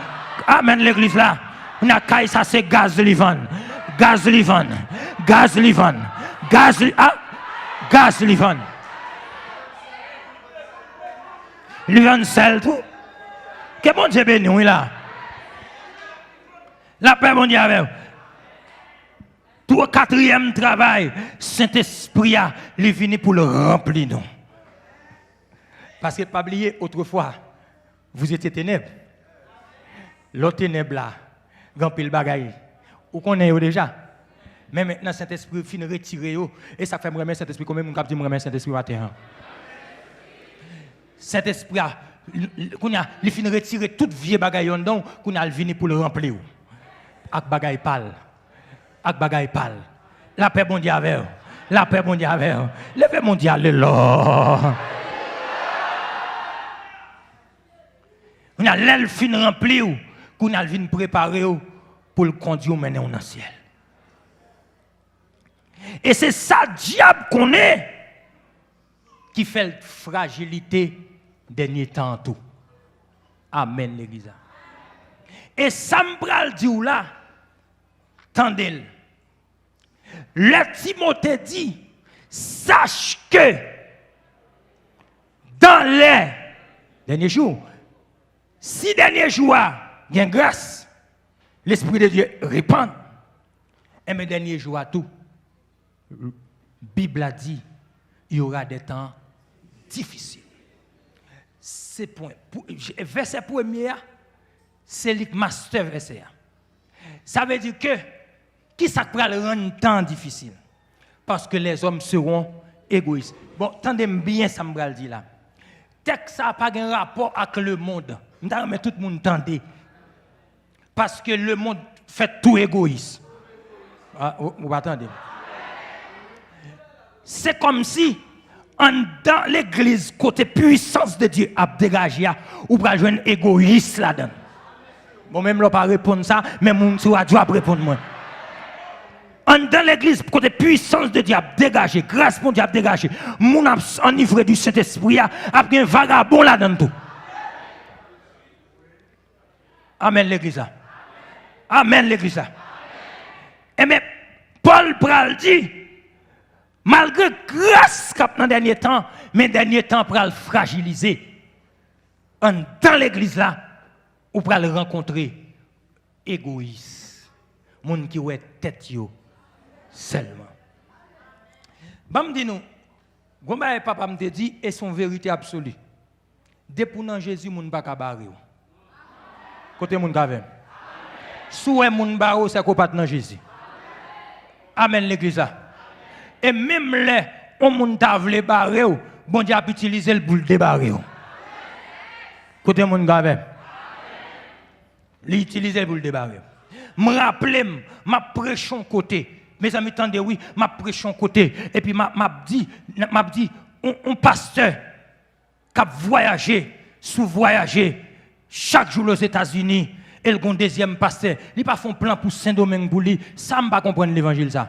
Amèn, legliz la. Kounye a kay sa se gaz li vann. Gaz li vann. Gaz li vann. Gaz li, ah, gaz li vann. Li vann sèl tou. Ke Bondye beni w, wi la. Lapè Bondye avè w. Twa, katriyèm travay, Sentespri a, li vini pou l ranpli nou. Paske pa bliye, otrefwa, vous étiez ténèbres. Lè w tenèb la, gen anpil bagay. Ou konnen yo deja. Men mentnan, Sentespri fin retire yo. E sa k fè m renmen Sentespri. Konbyen moun k ap di, "M renmen Sentespri" maten an? Sentespri a, l, l, kounye a, li fin retire tout vye bagay yo anndan w, kounye a, l vini pou l ranpli w ak bagay pa l. Ak bagay pa l. Lapè Bondye avè w. Lapè Bondye avè w. Leve Bondye, alelouya. Kounye a, lè l fin ranpli w, kounye a, l vin prepare w pou l kondui w, mennen w nan syèl. E se sa dyab konnen ki fè l frajilite dènye tan an tou. Amèn, legliz la. E sa m pral di w la, tande l. Lè Timote di, sache que dans les derniers jours, si dènye jou a gen gras, Lespri de Dye repann, enben dènye jou a tou, Bib la di, il y aura des temps difficiles. Se pwen, pou, vèsè premye a, se li k mastè vèsè a. Sa vle di ke, kisa k pral rann tan difisil? Parce que les hommes seront égoïstes. Bon, tande m byen sa m pral di la. Tèks sa a pa gen rapò ak lemonn. M ta renmen tout moun tande. Paske lemonn fè tou egoyis. Ah, ou, ou pa tande m. Se kòmsi Anndan legliz kote pwisans de Dye ap degaje a, ou pral jwenn egoyis ladan l. Bon, menm lè w pa reponn sa, men moun sou radyo ap reponn mwen. Anndan legliz kote pwisans de Dye ap degaje, gras Bondye ap degaje, moun ap s- anivre di Sentespri a, ap gen vagabon ladan l tou. Amèn, legliz la. Amèn, legliz la. Enben, Pòl pral di, malgre gras k ap nan dènye tan, men dènye tan pral frajilize. Anndan legliz la, ou pral rankontre egoyis, moun ki wè tèt yo sèlman. Ban m di nou, gon bagay papa m te di, e se yon verite absoli. Depi w nan Jezi, moun pa ka bare w. Kote moun k avè m? Si w wè moun bare w, se ke w pa t nan Jezi. Amèn, legliz la. E menm lè yon moun ta vle bare w, Bondye ap itilize l pou l debare w. Kote moun k avè m? Li itilize l pou l debare w. M raple m, m ap preche yon kote. Mezanmi, tande wi, m ap preche yon kote. Epi m ap, m ap di, m ap di, yon, yon pastè k ap vwayaje sou vwayaje, chak jou l Ozetazini, e l gon dezyèm pastè. Li pa fè yon plan pou Sendomeng pou li. Sa m pa konprann levanjil sa.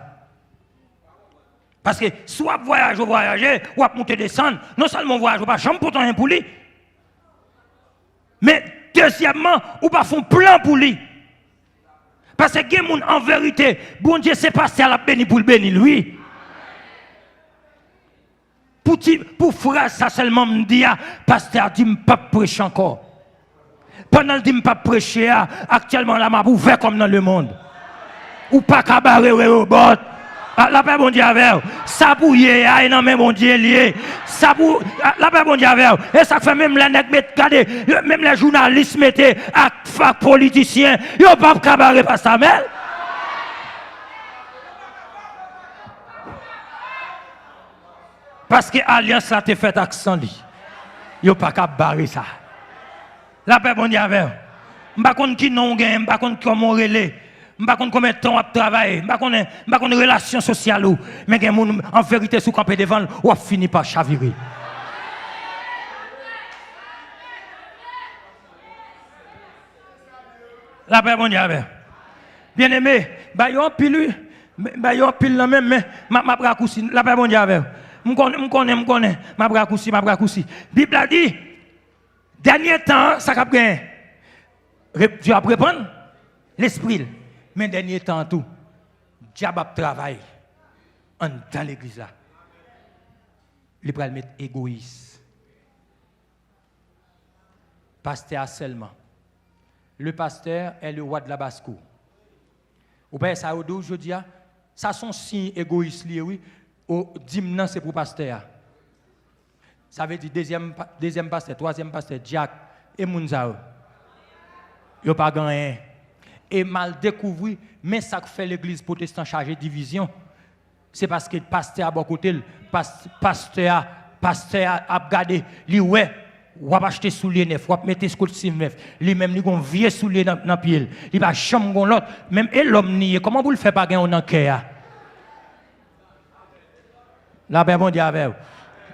Paske si w ap vwayaje, w vwayaje, w ap moute desann, non sèlman w vwayaje, w pa janm pote anyen pou li. Men, dezyèmman, ou pa fè yon plan pou li. Paske gen moun, an verite, Bondye se pastè a l ap beni pou l beni l, wi. Pou ti, pou fraz sa sèlman m di a, pastè a di m p ap preche ankò. Pandan l di m p ap preche a, aktyèlman la m ap ouvè kò m nan lemonn. Ou pa ka bare Rewobòt. A, lapè Bondye avè w. Sa pou w ye a, e nan men Bondye l ye. Sa pou, a, lapè Bondye avè w. E sa k fè menm lè nèg met, gade, menm lè jounalis mete ak, ak politisyen, yo p ap ka bare pastè Amèl. Paske alyans la te fèt ak san li. Yo pa ka bare sa. Lapè Bondye avè w. M pa konn ki non w genyen, m pa konn kòman w rele, m pa konn konbyen tan w ap travay, m pa konnen, m pa konn relasyon sosyal ou, men gen moun, an verite, si w kanpe devan l, w ap fini pa chavire. Lapè Bondye avè w. Byeneme, ba yo anpil, wi. Ba yo anpil nan menm, men m ap, m ap rakousi. Lapè Bondye avè w. M konnen, m konnen, m konnen. M ap rakousi, m ap rakousi. Bib la di, dènye tan an, sa k ap genyen? Re- Dye ap repann lespri l. Men dènye tan an tou, dyab ap travay anndan legliz la. Li pral met egoyis. Pastè a sèlman. Le pasteur est le roi de la basse-cour. Ou pa wè sa yo di w jodi a? Sa se yon siy egoyis li ye, wi. O, dim nan se pou pastè a. Sa vle di dezyèm pa- dezyèm pastè, twazyèm pastè, dyak, e moun sa yo? Yo pa gen anyen. E m al dekouvri, men sa k fè legliz pwotestan chaje divizyon. Se paske pastè a bò kote l, pas- pastè a, pastè a ap gade, li wè, w ap achte soulye nèf, w ap mete Scotch Smith nèf, li menm li gon vye soulye nan, nan pye l, li pa janm gon lòt, menm e lòm li ye, kòman pou l fè pa gen w nan kè a? Lapè Bondye avè w.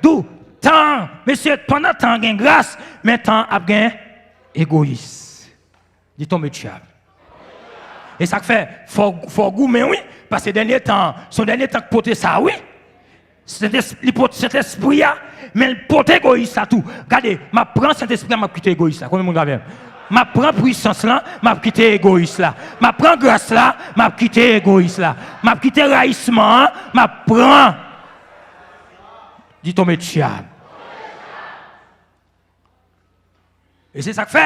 Tou, tan, mesye, pandan tan gen gras, men tan ap gen egoyis. Li tonbe dyab. E sa k fè, fò, fò goumen, wi. Paske dènye tan, se yon dènye tan k pote sa, wi. Sentespri, li pote Sentespri a, men l pote egoyis la tou. Gade, m ap pran Sentespri a, m ap kite egoyis la. Konbyen moun k avè m? M ap pran pwisans lan, m ap kite egoyis la. M ap pran gras la, m ap kite egoyis la. M ap kite rayisman an, m ap pran. Di tonbe dyab. E se sa k fè,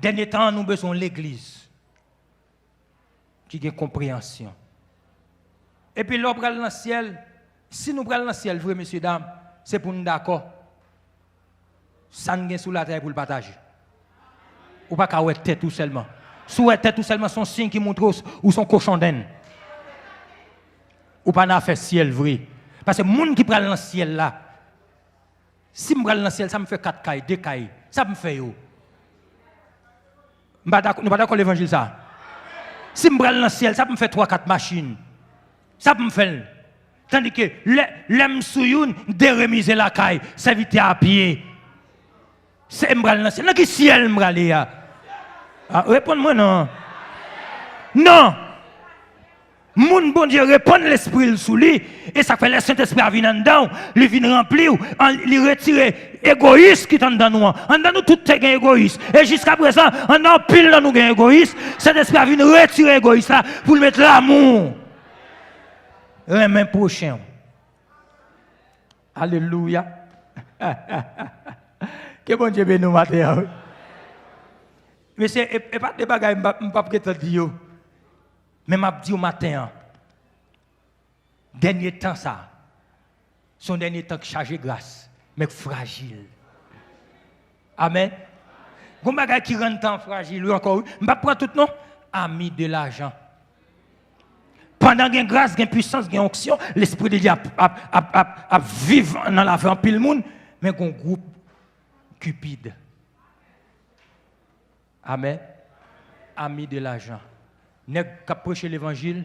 dènye tan an, nou bezwen yon legliz ki gen konpreyansyon. Epi lè w pral nan syèl, si nou pral nan syèl vre, mesye dam, se pou n dakò. Sa n gen sou latè a pou l pataje. Ou pa ka wè tèt ou sèlman. Si w wè tèt ou sèlman, se yon siy ki montre w, ou se yon kochondenn. Ou pa nan afè syèl vre. Paske moun ki pral nan syèl la, si m pral nan syèl, sa m fè kat kay, de kay? Sa m fè yo? M pa dakò, nou pa dakò levanjil sa? Si m pral nan syèl, sa m fè twa, kat machin? Sa m fè l? Tandike lè, lè m sou youn, m deremize lakay, sèvitè a pye. Se m pral nan syèl. Nan ki syèl m prale a? Ah, reponn mwen non. Non! Moun Bondye repann lespri l sou li, e sa k fè lè Sentespri a vin anndan w, li vin ranpli w, an, li retire egoyis ki t anndan nou an. Anndan nou tout te gen egoyis. E jiskaprezan, anndan anpil nan nou gen egoyis. Sentespri a vin retire egoyis la pou l met lamou. Renmen pwochen w. Alelouya. Ke Bondye beni w maten an, wi. Mesye, e, e pa de bagay m p ap, m p ap gentan di yo. Men m ap di w maten an. Dènye tan sa, se yon dènye tan k chaje gras, men k frajil. Amèn. Gon bagay ki rann tan frajil, wi, ankò, wi. M p ap pran tout, non. Ami de lajan. Pandan gen gras, gen pisans, gen onksyon, Lespri de Dye ap, ap, ap, ap, ap viv nan lavi anpil moun, men gon gwoup Cupid. Amèn. Ami de lajan. Nèg k ap preche levanjil,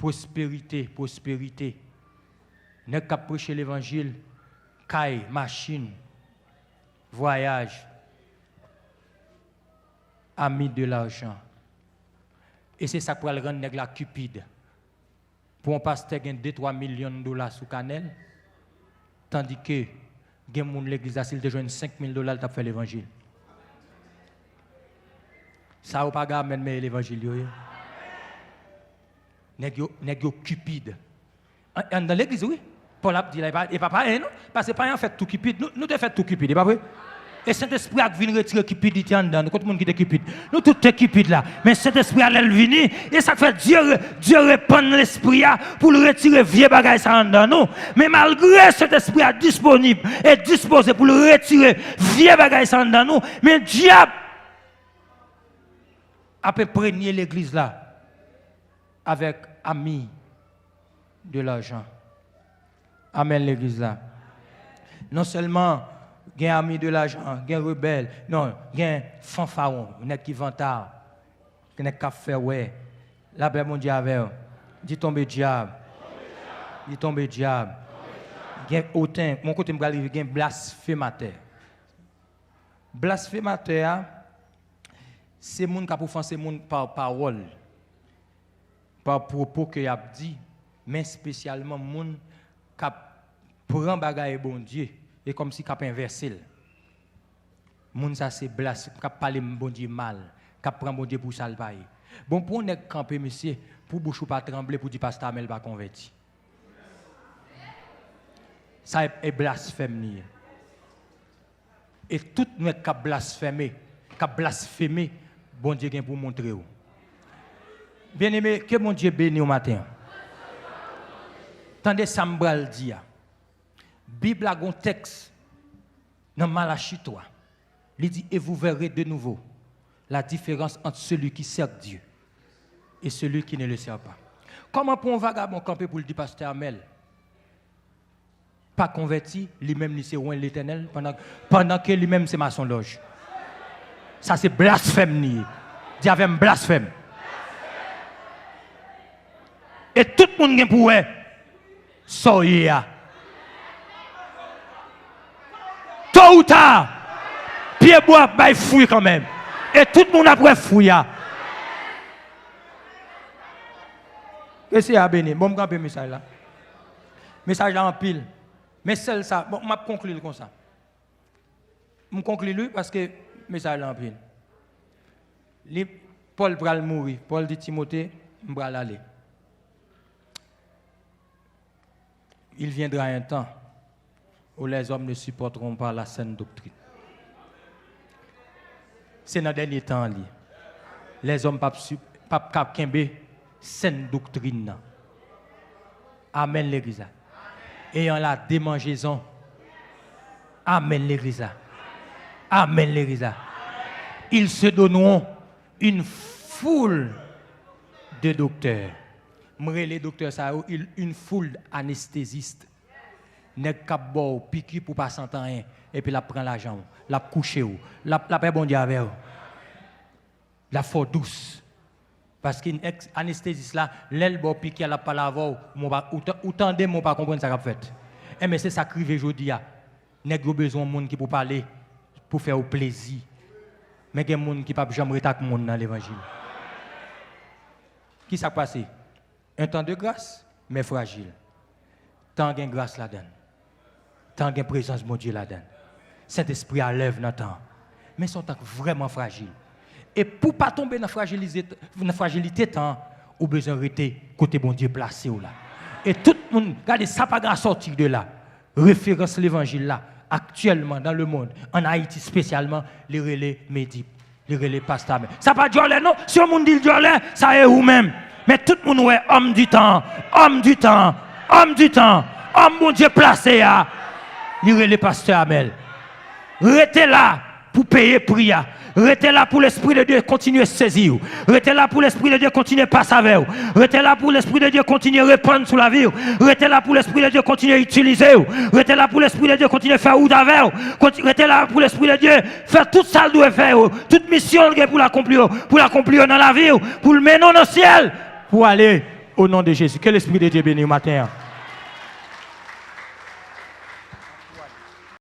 pwosperite, pwosperite. Nèg k ap preche levanjil, kay, machin, vwayaj. Ami de lajan. E se sa k pral rann nèg la Cupid. Pou yon pastè gen de twa milyon dola sou kanè l, tandike gen moun legliz la, si l te jwenn senk mil dola, l t ap fè levanjil. Sa yo pa gen amèn, men levanjil yo ye. Nèg yo, nèg yo Cupid. An, anndan legliz, wi. Pòl ap di la, e pa, e pa payen, non. Paske payen an fèt tou Cupid. Nou, nou te fèt tou Cupid, e pa vre? E Sentespri a k vin retire kipidite anndan nou. Kot moun ki te Cupid? Nou tout te Cupid la. Men Sentespri a, lè l vini, e sa k fè Dye re-, Dye repann Lespri a pou l retire vye bagay sa anndan nou. Men malgre Sentespri a disponib e dispoze pou l retire vye bagay sa anndan nou, men dyab ap enprenye legliz la avèk ami de lajan. Amèn, legliz la. Non sèlman gen ami de lajan, gen rebèl, non, gen fanfaron, nèg ki vantard, gen nèg k ap fè wè. Lapè Bondye avè w. Di tonbe dyab. Di tonbe dyab. Gen oten, mon kote m pral rive, gen blasfematè. Blasfematè a, se moun k ap ofanse moun pa pawòl, pa pwopo ke y ap di, men espesyalman moun k ap pran bagay Bondye e kòmsi k ap envèse l. Moun sa se blas-, k ap pale Bondye mal, k ap pran Bondye pou sa l pa ye. Bon, pou yon nèg kanpe, mesye, pou bouch ou pa tranble pou di pastè Amèl pa konvèti. Sa e, e blasfèm li ye. E tout nèg k ap blasfeme, k ap blasfeme, Bondye gen pou montre w. Byeneme, ke Bondye beni w maten an. Tande sa m pral di a. Bib la gon tèks nan Malachi twa. Li di, et vous verrez de nouveau la différence entre celui qui sert Dieu et celui qui ne le sert pas. Kòman pou yon vagabon kanpe pou l di pastè Amèl pa konvèti, li menm li se wen Letènèl, pandan, pandan ke li menm se masonlòj. Sa se blasfèm li ye. Di avè m, blasfèm. E tout moun gen pou wè sa w ye a. To ou ta, pyebwa ap bay fwi kanmenm. E tout moun ap wè fwi a. Ke Seyè a beni. Bon, m kanpe mesaj la. Mesaj la anpil. Men sèl sa, bon, m ap konkli l konsa. M konkli l, wi, paske mesaj la anpil. Li, Pòl pral mouri. Pòl di Timote, m pral ale. Il viendra un temps où les hommes ne supporteront pas la saine doctrine. Se nan dènye tan an li. Lèzòm p ap, p ap ka kenbe sèn doktrin nan. Amèn, legliz la. Ayant la démangeaison. Amèn, legliz la. Amèn, legliz la. Ils se donneront une foule de docteurs. M rele doktè sa yo, il- une foule anesthésiste. Nèg k ap ba w piki pou pa santi anyen, epi l ap pran lajan w, l ap kouche w, l ap, lapè Bondye avè w. L ap fè w dous. Paske anestezis la, lè l ba w piki a, l ap pale avè w, men w pa, ou ta-, ou tande, men w pa konprann sa k ap fèt. Enben, se sa k rive jodi a. Nèg yo bezwen yon moun ki pou pale, pou fè yo plezi. Men gen moun ki p ap janm ret ak moun nan levanjil. Ki sa k pase? Un temps de grâce, mais fragile. Tan gen gras ladan l. Tan gen prezans Bondye ladan l. Sentespri a lèv nan tan an. Men se yon tan k vrèman frajil. E pou w pa tonbe nan frajilize, nan frajilite tan an, ou bezwen rete kote Bondye plase w la. E tout moun, gade, sa pa gen à sortir de là. Referans levanjil la, aktyèlman, dans le monde, an Ayiti espesyalman, li rele Medip. Li rele Pastè Amèl. Sa pa djòlè non. Si yon moun di l djòlè, sa e ou menm. Men tout moun wè, homme du temps, homme du temps, homme du temps, homme Bondye plase a, li rele Pastè Amèl. Rete la pou peye pri a. Rete la pou Lespri de Dye kontinye sezi w. Rete la pou Lespri de Dye kontinye pase avè w. Rete la pou Lespri de Dye kontinye repann sou lavi w. Rete la pou Lespri de Dye kontinye itilize w. Rete la pou Lespri de Dye kontinye fè wout avè w. Konti-, rete la pou Lespri de Dye fè tout sa l dwe fè yo. Tout misyon l gen pou l akonpli yo, pou l akonpli yo nan lavi w, pou l mennen w nan syèl, pou w ale, o non de Jezi. Ke Lespri de Dye beni w maten an.